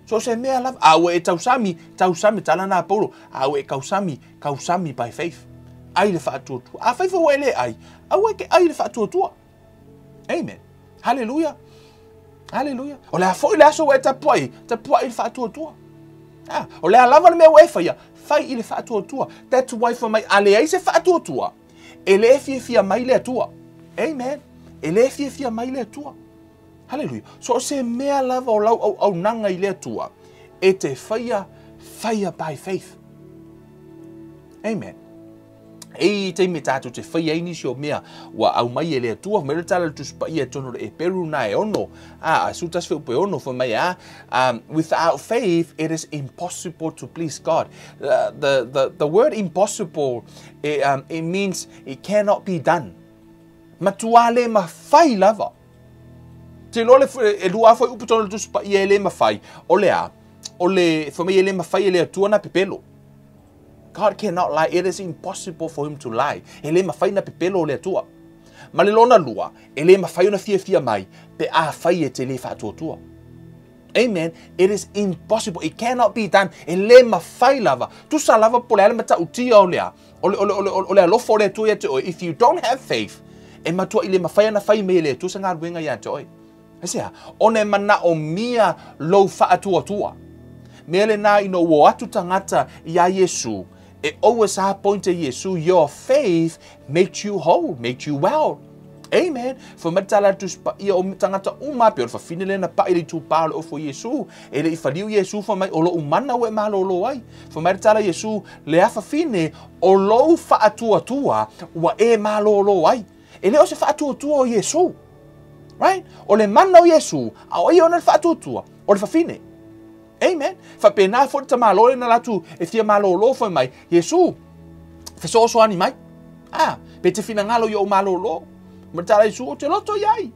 So se mea lava, a ua e tausami, tausami, tala nā paulo, a ua e kausami, kausami by faith. Ai le faatuatua. A whai fua e le ai, a ua e ke ai le faatuatua. Amen. Hallelujah. Hallelujah. O le a foi le aso ua e tapuai, tapuai le faatuatua. Ah, o le a lava le mea ua e faia, fai i le faatuatua. That's why fai mai, a leai se faatuatua, e le fiafia mai le Atua. Amen. E le fiafia mai le Atua. Hallelujah. So o se mea lava o lau auaunaga i le Atua, e te faia, faia by faith. Amen. E i taimi tātou te whai ai nisi o mea ua au mai e le Atua, mai le tala le Tusi Paia i totonu o le Eperu na e ono, a, 11 fe upu e ono, fai mai a, without faith it is impossible to please God. The word impossible, it means it cannot be done. Matua le mawhai lava. Te loa le e lua foi upu tonu le Tusi Paia e le mawhai, o le a, o le, fai mai e le mawhai e le Atua na pepelo. God cannot lie. It is impossible for him to lie. E le mawhai na pepelo o le Atua. Ma le lona lua, e le mawhai ona fiafia mai, pe a whai e te le whaatuatua. Amen. It is impossible. It cannot be done. E le mawhai lava. Tusa lava po le ale mata utia o lea. O le, o le, o le, o le alofo o le Atua ia te oe. If you don't have faith, e matua i le mawhai ana whai me le Atua sa ngā ruenga ia te oe. Aisea, ona e mana o mia lou whaatuatua. Mea le nā ina ua atu tangata i a Iesu, e oua sa pointe Iesu, your faith makes you whole, makes you well. Amen. Fai mai le tala a le Tusi Paia o tagata uma pe o le fafine lea na pa'i le itupā o le ofo Iesu, e le i faliu Iesu fai mai o lou mana ua e malōlō ai. Fai mai le tala Iesu, le a fafine o lou faatuatua ua e malōlō ai. E le o se faatuatua o Iesu. Right? O le mana o Iesu, a o ia ona le faatuatua, o le fafine. Amen. Faapena foi le tamālō lea na alu atu e fia malōlō fai mai, Iesu, fesoasoani mai. Ah, pe te finagalo i ou malōlō. Ma le tala Iesu, ou te loto i ai.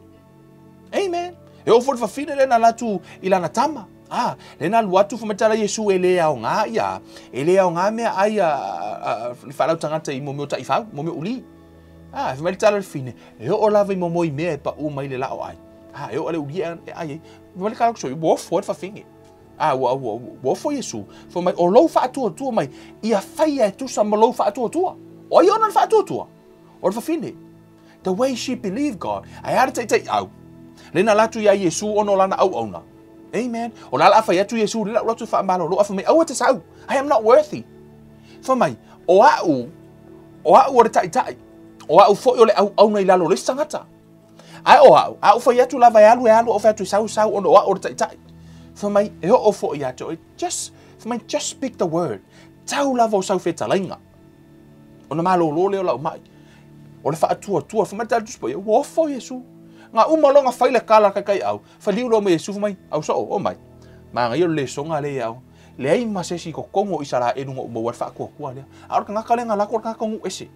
Amen. E oo foi le fafine lea na alu atu i lana tama. Ah, lea na alu atu fai mai le tala Iesu e le aoga ia, e le aoga meaai a le fanau tagata i mo mea o taifau, mo mea o uli. Ah, fai mai le tala le fafine, e oo lava i momoe mea e paʻū mai le laa o ʻai. Ah, e oo le uli e ʻai ai. Fai mai le kala soi, ua ofo ai le fafine. Ah, ua, ua, ua ofo Iesu. Fai mai, o lou faatuatua mai, ia faia e tusa ma lou faatuatua. O ai ona le faatuatua? O le fafine. The way she believed God. Ae a le taitaiau. Le na alu atu iā Iesu ona o lana auauna. Amen. O la o le a fai atu Iesu, le la alu atu e faamalolo, ae fai mai, aua e te sau. I am not worthy. Fai mai, o a'u, o a'u o le taitai. O a'u foi o le auauna i lalo o le isi tagata. Ae o a'u, a ou fai atu lava e alu e alu, ou fai atu e sau sau ona o a'u o le taitai. Fai mai, e oo foi ia te oe, just, fai mai, just speak the word. Tau lava o sau fetalaiga. Ona malōlō lea o lau maʻi. O le faatuatua, fai mai le tala Tusi Paia, ua ofo Iesu. Ga uma loa ona fai le kala a le kaikaiau, faliu loa ma Iesu, fai mai, au soo, oo mai. Manaia o le lesoga lea ia au. Leai ma se isi i totonu o Isaraelu na ou maua ai le faatuatua lea. A o le tagata lea na alu atu o le tagata nuu ese.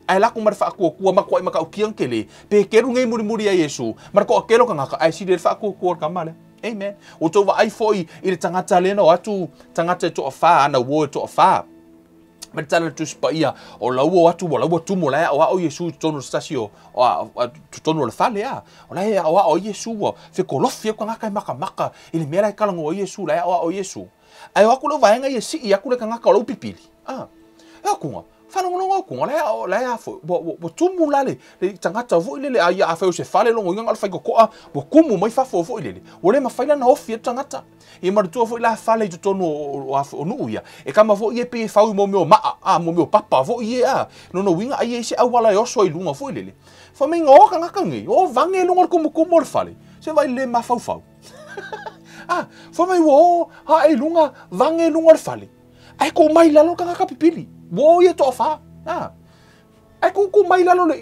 Ae lako ma le faatuatua matuai matautia ona tele, pe kelu nei mulimuli ia Iesu, ma le toatele o tagata, ae sili ai le faatuatua o le tama lea. Amen. Ua outou vaai foi i le tagata lea na o atu, tagata e toafa, ana uo e toafa. Ma le tala o le Tusi Paia, o la ua o atu, ua la ua tumu, o la e aoao Iesu i totonu o se tasi o, o, totonu o le fale, a. O la e aoao ai Iesu, ua fekolofi ai tagata e makamaka i le mea la e talanoa ai Iesu, la e aoao ai Iesu. Ae o atu le vaega ia sii atu le tagata o la ua pipili, a. E atu faalogologo atu, o la e a foi, ua tumu la le tagata foi lele, a ia afai o se fale lona uiga na o le faitotoa, ua tumu mai fafo foi lele, ua le mafai la ona ofi atu tagata. Ia manatua foi la fale i totonu o nuu ia, e kama foi ia pei e fau i mo mea o maa, a, mo mea o papa foi ia, a, lona uiga ai e i ai se auala e oso ai i luga foi lele. Fai mai na o tagata nei, o vage i luga o le tumutumu o le fale, se vaai le mafaufau. A, fai mai ua o ae i luga, vage i luga o le fale. Ae tuu mai i lalo le tagata pipili. Ua o ia toafa. A. Ae tuutuu mai i lalo le,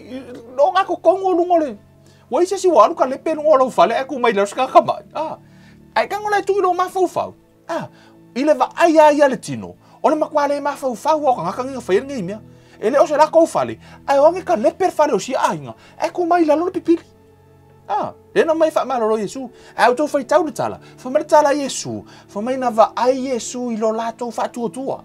o na totonu o luga o le, ua i ai se isi ua alu ka lepe i luga o lou fale ae tuu mai i lalo se tagata maʻi. A. Ae tago la e tuu i lou mafaufau. A. I le vaai lava ia a le tino, o le matua le mafaufau lava o tagata nei na faia lenei mea. E le o se latou fale, ae o age ka lepe le fale o sia aiga, ae tuu mai i lalo le pipili. A, lea na aumai e faamalolo Iesu. Ae outou faitau le tala, fai mai le tala a Iesu, fai mai na vaai Iesu i lo latou faatuatua.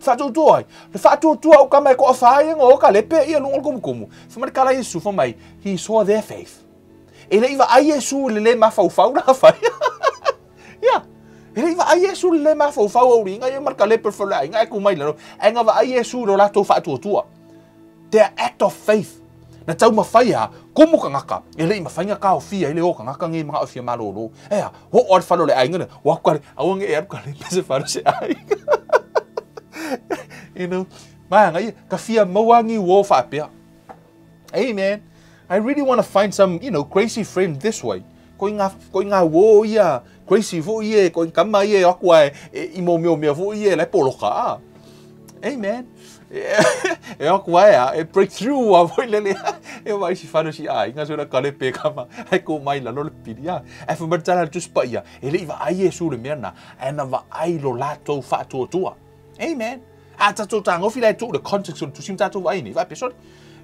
Faatuatua ai? Le faatuatua o kama e toafa ai ona o ka lepe ia luga o le tumutumu. Fai mai le tala a Iesu, fai mai, he saw their faith. E le i vaai Iesu i le le mafaufau la fai. Ia, e le i vaai Iesu i le le mafaufau o uliga ia ma le kalepe o le faleaiga ae tu mai i lalo. Ae na vaai Iesu i lo latou faatuatua. Their act of faith. Na taumafai a kumu tagata e le'i mafai ona taofia ai le o tagata nei maga'o e fia malōlō. E a, o'o a le fale o le aiga lea, ua atu kale, aua ne i e alu kalepe i se fale o se aiga. You know, manaia, ka fia maua ni uō faapea. Amen. I really want to find some, you know, crazy friend this way. Ko ngā, ko ngā uō ia, crazy fo'i e, ko kama ia e aku ai, e, i mō mea mea fo'i e, lai poloka a. Amen. E aku ai a, e breakthrough a foi lele. E mai si fano si ai, ngā sura kale pe kama, ai ko mai lalo le pili a. E fa martala tu spa ia, e le iwa ai e su le mea na, e na va ai lo latou whaatuatua. Amen. A tatou tagofi la e tuu le context o le tusi ma tatou vaai nei, faapea sole.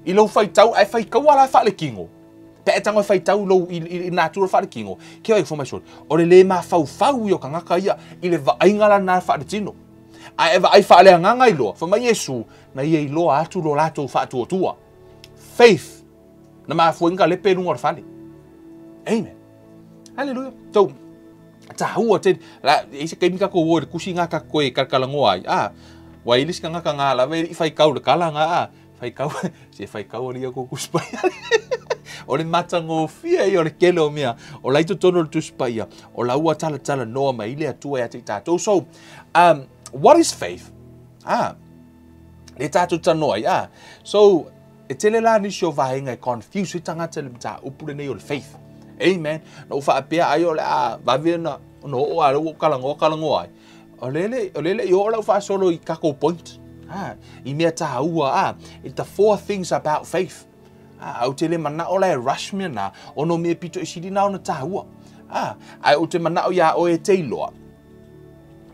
I lou faitau, ae faitau a la faalekino. Pe a e tago e faitau i lou, i, i, i natura faalekino, ke ai fo mai sole. O le le mafaufau ia o tagata ia i le vaaiga lana faaletino. Ae e vaai faaleagaga iloa, fai mai Iesu, na ia iloa atu lo latou faatuatua. Faith, na mafua ai ona kalepe i luga o le fale. Amen. Hallelujah. So, tāua tele, la, e se kaimi kako o le kusi ngā kako e kalakalagoa ai. Ah, ua i le isi tagata ngā lava e le'i faikau i le kala ngā, ah, faikau, se faikau ali ia ko kusi paia. O le matagofie ia o le tele o mea, o la i totonu o le Tusi Paia, o la ua talatalanoa mai le Atua ia te i tatou. So, what is faith? Ah, le tatou talanoa ai. Ah, so, e tele la nisi o vaega e confuse ai tagata i le mataupu lenei o le faith. Amen. Na ou faapea ai o le a vave ona ona oo a lea ua ou talanoa talanoa ai. O le le o le le i oo lau faasolo i tatou point. Ah, i mea tāua, ah, the four things about faith. Ah, ou te le mana'o la e rush mea na, ona o mea pito i sili na ona tāua. Ah, ae ou te mana'o iā oe e te iloa.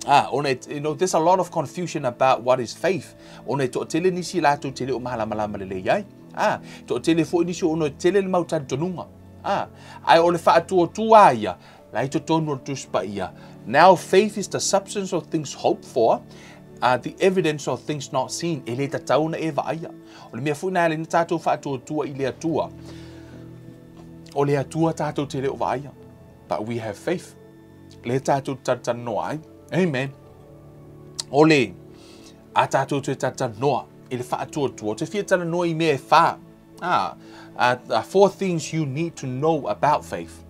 Ah, ona e, you know, there's a lot of confusion about what is faith. Ona e toatele nisi latou te le o malamalama lelei ai. Ah, toatele foi nisi ona e tele le mau talitonuga. Ah, ae o le faatuatua ia, la i totonu o le Tusi Paia. Now faith is the substance of things hoped for, the evidence of things not seen. E le tatau ona e vaaia. O le mea foi na e ala ai ona tatou faatuatua i le Atua. O le Atua tatou te le o vaaia. But we have faith. Lea tatou te talatalanoa ai. Amen. O le a tatou te talatalanoa i le faatuatua. Ou te fia talanoa i mea e whā. Ah, four things you need to know about faith.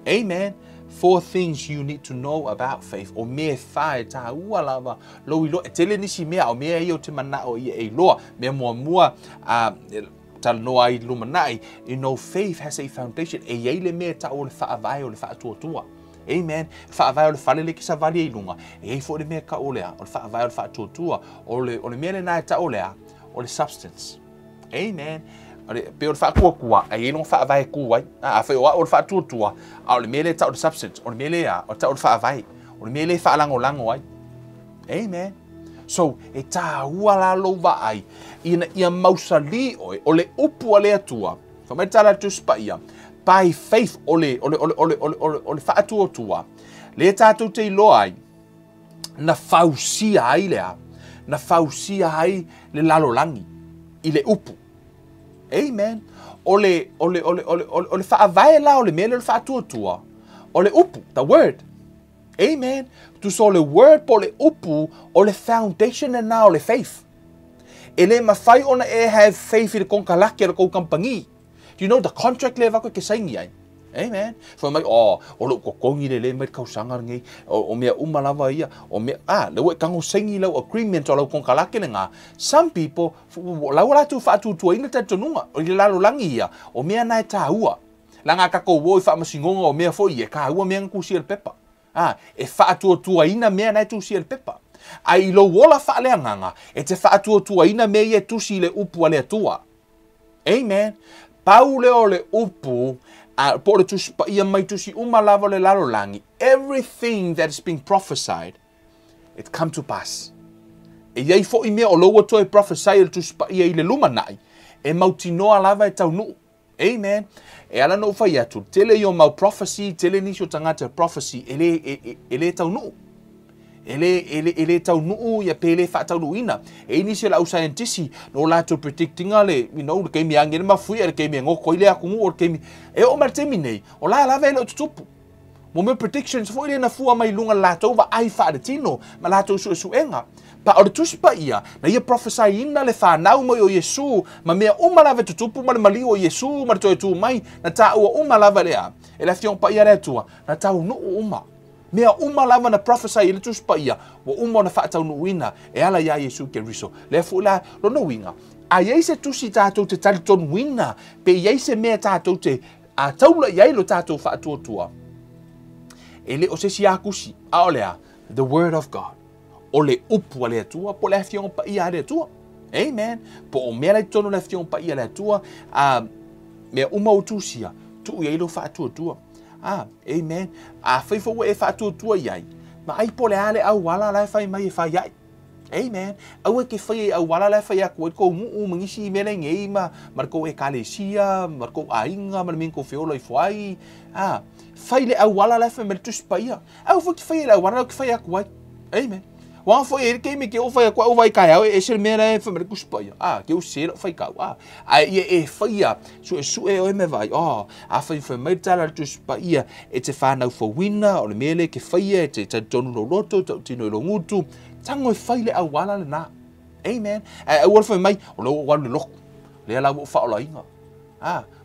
Amen. Four things you need to know about faith. O mea e whā e tāua lava lou iloa. E tele nisi mea, o mea ia o te mana'o ia e iloa. Mea muamua, talanoa ai i lumanai, you know, faith has a foundation. E iai le mea e ta'u o le faavae o le faatuatua. Amen. Faavae o le fale le ke savali ai i luga. E iai foi le mea e ta'u o le a? O le faavae o le faatuatua. O le, o le mea lenā e ta'u o le a? O le substance. Amen. O le, pei o le faatuatua, a i ai lona faavae e tu ai. A, afai o a'u o le faatuatua, a o le mea lea e ta'u o le substance, o le mea lea, o le ta'u o le faavae. O le mea lea e faalagolago ai. Amen. So, e tāua la lou vaai, ina ia mausali oe, o le upu a le Atua, fai mai le tala a le Tusi Paia, by faith, o le, o le, o le, o le, o le, o le, o le faatuatua, lea tatou te iloa ai, na fausia ai le a? Na fausia ai le lalolagi i le upu. Amen. O le, o le, o le, o le, o le, o le faavae la o le mea lea o le faatuatua, o le upu, the word. Amen. Tusa o le word po o le upu, o le foundation lena o le faith. E le mafai ona e have faith i le konekarake a le kou kamupani. Do you know the contract lea e avatu e ke saini ai? Amen. Fai mai, oh, o lou totogi lelei mai le tausaga lenei, o, o mea uma lava ia, o mea, ah, lea ua e tago saini lau agreement o lau konekarake lena. Some people, lau latou faatuatuaina talitonuga, o le lalolagi ia, o mea na e taua. Leaga a tatou o i faamasinoga o mea foi ia, e taua mea na tusia i le pepa. A, e faatuatuaina mea na e tusia i le pepa. A i lou ola faaleagaga, e te faatuatuaina mea ia e tusi i le upu a le Atua. Amen. Pau lea o le upu, a, po o le Tusi Paia mai tusi uma lava o le lalolagi, everything that is being prophesied, it come to pass. E i ai foi mea o lou ua toe prophesy e le Tusi Paia i le lumanai, e mautinoa lava e taunuu. Amen. E ala ona ou fai atu, tele ia o mau prophecy, tele nisi o tagata prophecy e le, e, e, e le taunuu. E le, e le, e le taunuu ia pe le faataunuuina. E i ai nisi o le au scientist, no latou predict ina le, you know, le taimi e agi ai le mafuie, le taimi e goto ai le atunuu, o le taimi, e oo mai le taimi nei, o la lava e le o tutupu. Mo mea predictions foi lea na fua mai luga latou vaai faaletino ma latou suesuega. Pa o le Tusi Paia, na ia prophesy-ina le fanau mai o Iesu ma mea uma lava e tutupu ma le maliu o Iesu ma le toe tu mai, na taua uma lava lea e le Afioga Paia a le Atua, na taunuu uma. Mea uma lava na prophesy i le Tusi Paia, ua uma ona faataunuuina e ala iā Iesu Keriso. Lea foi la lona uiga, a i ai se tusi tatou te talitonuina, pe i ai se mea tatou te taula i ai lo tatou faatuatua, e le o se isi tusi, a o le a? The Word of God. O le upu a le Atua, po o le Afioga Paia a le Atua. Amen. Po o mea la i totonu o le Afioga Paia a le Atua, mea uma ua tusia, tuu i ai lou faatuatua. Amen. Afai foi ua e faatuatua i ai, vaai po o le a le auala la e fai mai e fai ai. Amen. Aua e ke faia i auala la e fai atu ai kou nuu ma nisi mea le nei ma le kou ekalesia, ma le kou aiga, ma le mea kou feola ifo ai. Fai le auala la e fai mai le Tusi Paia. Aua foi ke faia i le auala la ke fai atu ai. Amen. Wa foi e ke me ke o fai atu au vai kai au e ese le mea la e fai mai le Tusi Paia. Ke u se lo fai kau. Ai ia e faia suesue oe me vai. A fai fai mai tala le Tusi Paia e te whanau fauina o le mea le ke faia e te talitonu lo loto, tautino i lo ngutu. Tango e fai le auala le nā. Amen. Ai aua le fai mai, o le o alu le loku. Lea la ua whaolainga.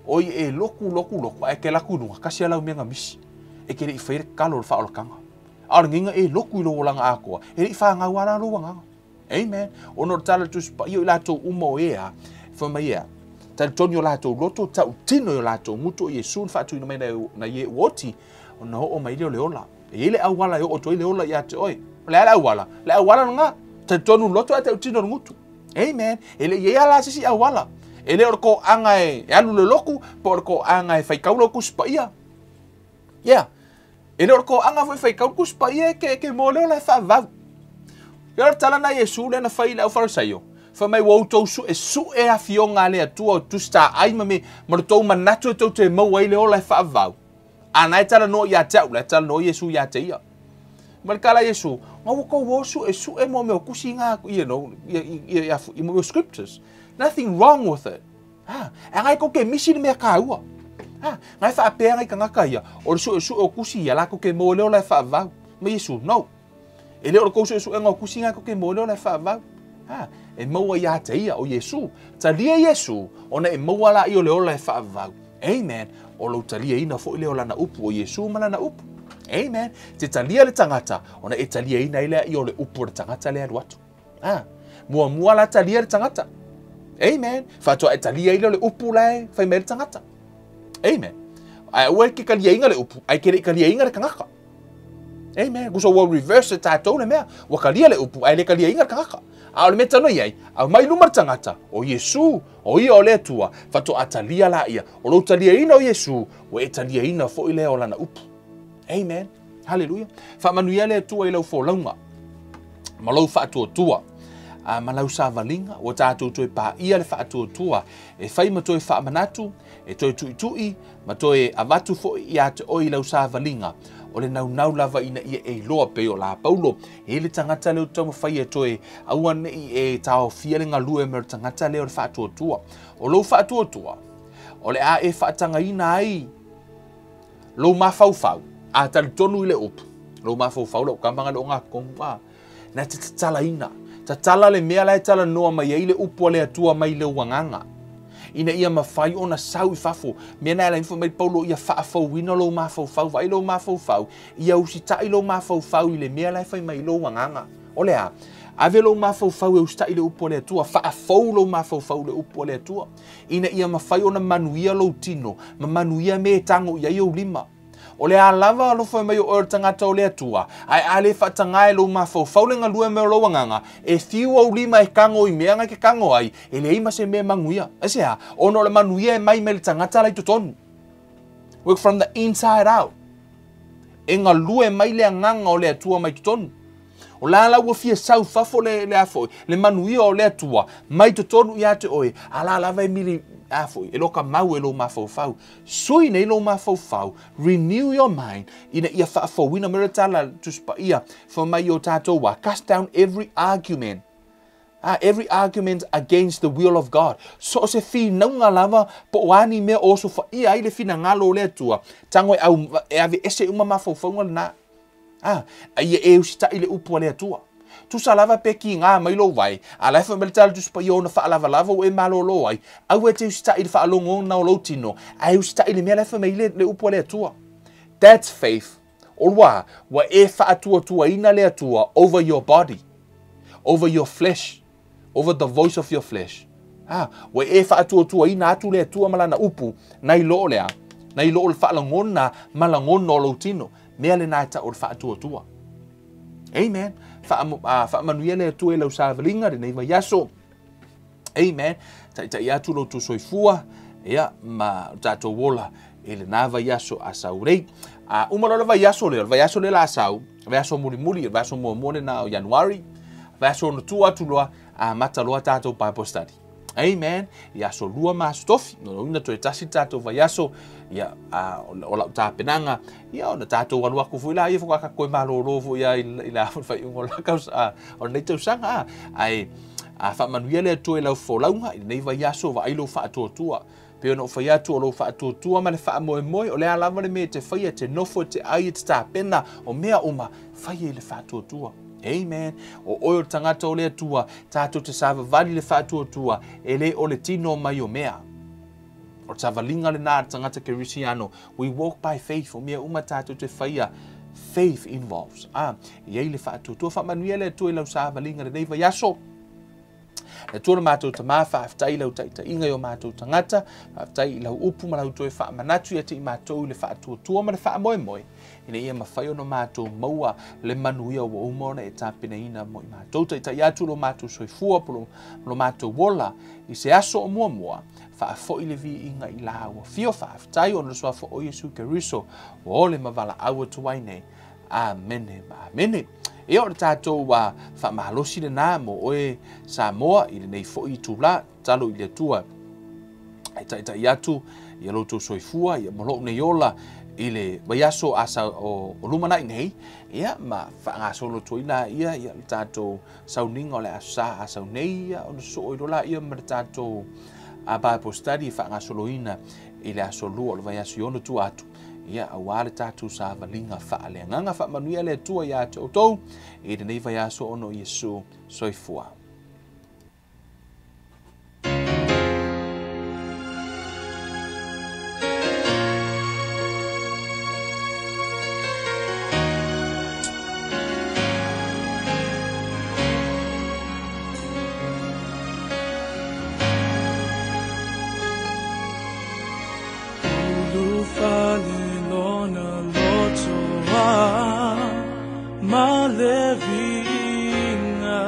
Oi e loku, loku, loku. Ai ke laku nunga, kasi alau mea misi. E ke le i fai le kalo le whaolakanga. A o le nginga e loku i lo olanga akoa. E le i whangau ala lo wanganga. Amen. O no tala Tusi Paia i latou uma o ea. Fai mai ea. Talitonu o latou loto, tautino i o latou ngutu o Iesu na faatuina mai na ie uoti. O na oo mai le o le ola. E i le auala e oo toi le ola ia te oe. O le ala auala. Le auala nga. Talitonu loto a tautino le ngutu. Amen. E le ia la sisi auala. E le o ko anga e alu le loku, po o ko anga e whaikaula o Tusi Paia. Yeah. E le o ko anga foi whaikaula Tusi Paia ke mō leo la e whaavau. Ia o tala na Iesu le na whai le au Farisaio. Whai mai wau tau su e su e afionga le atua o tusta ai ma me ma le tau manatu e tau te mau ai le ola e whaavau. A nai tala no ia te au, le tala no Iesu ia te ia. Ma le kala Iesu, ngā wako wau su e su e mō meo kusi ngā, you know, ia mō meo scriptures. Nothing wrong with it. A ngai ko ke misi le mea kāua. Ngai whaapea ngai kangaka ia, o le su e su e o kusi ia, la ko ke mō leo la e whaavau. Ma Iesu, no. E leo le kou su e su e ngā kusi ngā ko ke mō leo la e whaavau. E maua ia te ia o Iesu. Talia Iesu, ona e maua la i o le ola e whaavau. Amen. O lau talia ina fo i leo lana upu o Iesu ma lana upu. Amen. Te talia le tangata, ona e talia ina ilea i o le upu o le tangata le alu atu. Mua mua la talia le tangata. Amen. Whātua e talia ila le upu la e whai mai le tangata. Amen. Ai ua ke kalia inga le upu, ai ke le kalia inga le kangaka. Amen. Kuso ua reverse tātou le mea. Ua kalia le upu, ai le kalia inga le kangaka. A o le mea tano iai, au mai luma le tangata, o Iesu, o ia o le Atua, whātua a talia la ia. O lou talia ina o Iesu, ua e talia ina fo i lea o lana upu. Amen. Hallelujah. Whaamanuia le Atua i lau folaunga. Ma lau whaatuatua. Ma lau savalinga, ua tātou toe pā ia le whaatuatua. E whai ma toe whaamanatu, e toe tuitui, ma toe avatu fo i a te oi lau savalinga. O le nau nau lava ina ia e iloa pe o la Paulo. E le tangata leo tau mawhai e toe aua nei e tao fia le ngalue me le tangata leo le whaatuatua. O lau whaatuatua, o le a e whaatangaina ai lou mafaufau, a talitonu i le upu. Lou mafaufau lau kamanga le o ngā kongu. Na te tatala ina. Tatala le mea la e tala noa mai ai le upu a le Atua mai le uanganga. Ina ia mawhai ona sau i fafo. Mea na ala info mai Paulo ia whaafauina lou mafaufau, vai lou mafaufau, ia usitai lou mafaufau i le mea la e whai mai lou uanganga. O le a, ave lou mafaufau e usitai le upu a le Atua, whaafau lou mafaufau le upu a le Atua. Ina ia mawhai ona manuia lou tino, ma manuia me e tango ia i au lima. O le a lava alofa mai o oe tangata o le Atua, ai a le whaatangae lou mafaufau le ngalue me o lou anganga, e whiu au lima e kango i mea ngai ke kango ai, e le ima se mea manguia. E se a, ono le manuia e mai me le tangata lai totonu. Work from the inside out. E ngalue mai le anganga o le Atua mai totonu. O la la ua fia sau fafo le afoi, le manuia o le Atua, mai totonu ia te oe, a la lava e mili afoi, e loka mau e lou mafaufau. Sui nei lou mafaufau, renew your mind, ina ia whaafauina me le tala Tusi Paia, wha mai o tātou wā, cast down every argument. Every argument against the will of God. So o se finauga lava po o a ni mea o osofaia ai le finagalo o le Atua, tago e au e aveese uma mafaufauga lena. A ia e usitaʻi le upu a le Atua. Tusa lava pe kiga mai lou vae, a la e fai mai le Tala Tusi Paia ona faalavalava ua e malōlō ai, aua e te usitaʻi i le faalogona o lou tino, ae usitaʻi i le mea la e fai mai ai le upu a le Atua. That's faith. Olua, ua e faatuatuaina le Atua over your body, over your flesh, over the voice of your flesh. Ua e faatuatuaina atu le Atua ma lana upu, nai lo o le a? Nai lo o le faalagona ma lagona o lou tino. Mea lena e tau o le faatuatua. Amen. Faamanuia le Atua i lau savaliga lenei vaiaso. Amen. Taitai atu lo outou soifua, ia, ma o tatou ola i lena vaiaso a sau nei. A uma loa le vaiaso lea, o le vaiaso lea la sau, vaiaso mulimuli, vaiaso muamua lena o Ianuari, vaiaso ona tua atu loa, amata loa tatou Bible study. Amen. I aso 2 ma aso tofi. No lona uiga toe tasi le tatou vaiaso, ia, o lau tapenaga, ia, ona tatou alu aku foi laia faatoa tatou toe malōlō foi lava i le a foi le faaiuga o le o lenei tausaga. Ae faamanuia le Atua i lau folauga i lenei vaiaso, vaai lou faatuatua. Pei ona ou fai atu, o lou faatuatua ma le faamoemoe, o le a lava le mea e te faia, e te nofo, e te ai, e te tapena, o mea uma, faia i le faatuatua. Amen. O oe o le tagata o le Atua, tatou te savavali i le faatuatua, e le o le tino mai o mea. O le savaliga lena a le tagata kerisiano. We walk by faith. O mea uma tatou te faia, faith involves. E i ai le faatuatua. Faamanuia le Atua i lau savaliga lenei vaiaso. Le Atua lo matou Tamā, faafetai i lau taitaiga i o matou tagata, faafetai i lau upu ma lau toe faamanatu ia te i matou i le faatuatua ma le faamoemoe, ina ia mafai ona matou maua le manuia ua uma ona e tapenaina mo i matou. Taitai atu lo matou soifua po lo matou ola i se aso o muamua, faafoi le viiga i lau afio, faafetai ona le suafa o Iesu Keriso ua ole ma valaau atu ai nei. Amene ma amene. Ia o le tatou faamalosi lena mo oe Samoa i lenei foi itulā, tatalo i le Atua e taitai atu ia lo outou soifua ia ma lou nei ola i le vaiaso asa o lumanai nei, ia ma faagasolo atu ai laia ia le tatou sauniga o le Aso Sa a sau nei, ia ona sosoo ai loa laia ma le tatou Bible study e faagasoloina i le aso 2 o le vaiaso i ona tua atu, ia aua le tatou savaliga faaleagaga. Faamanuia le Atua ia te outou i lenei vaiaso ona o Iesu. Soifua. Ulufale lona loto a ma le viiga.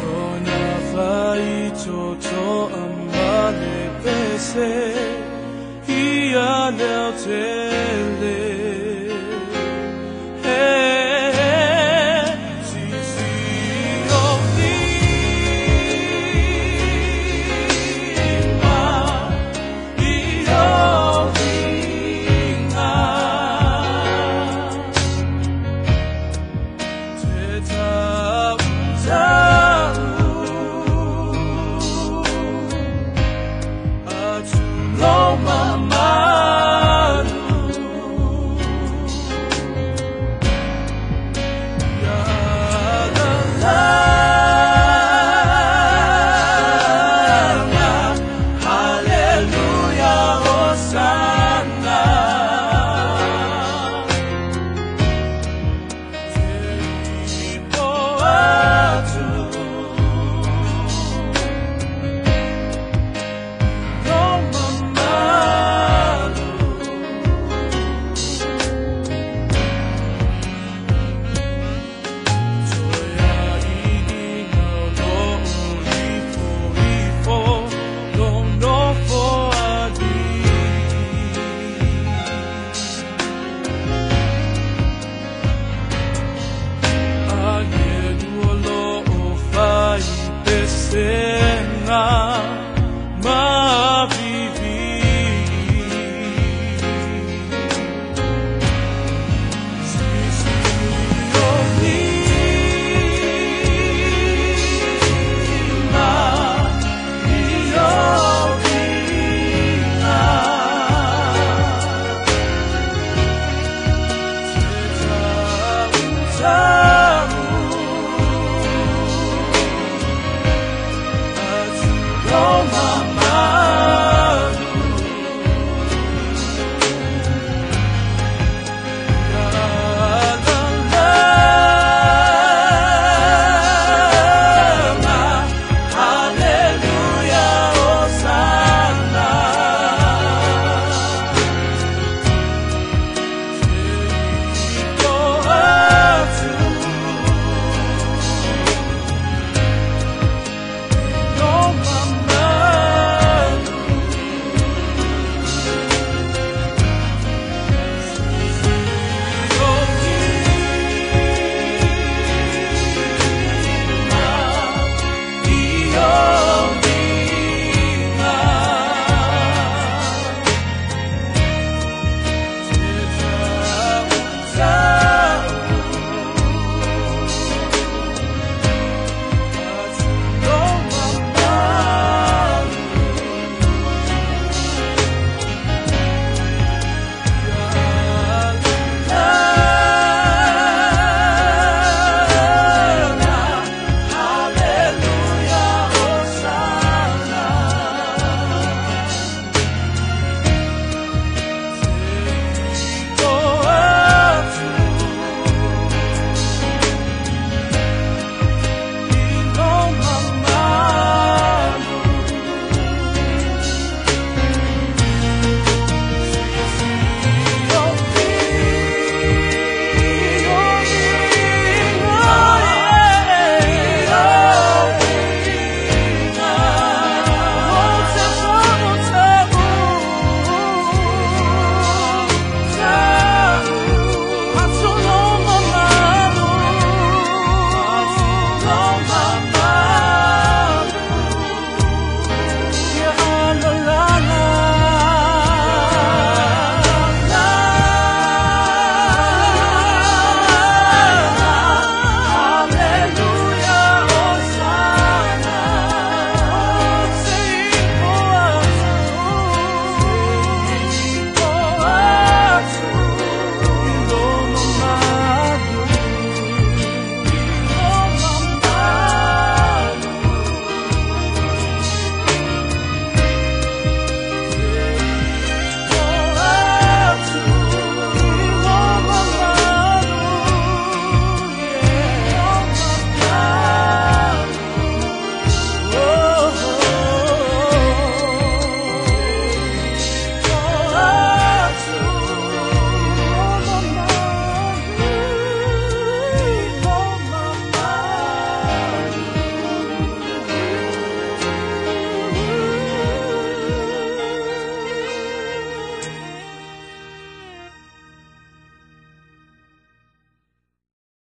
Lona faitotoa ma le pese ia leaotele. Sisi o lima i o viiga. Te tau tau atu lo mamalu. Ia alalaga, haleluya, hosana. Te ipo atu lo mamalu. Toe aiiga o lou ifo ifo lo nofo alii. Agelu o loo fai pese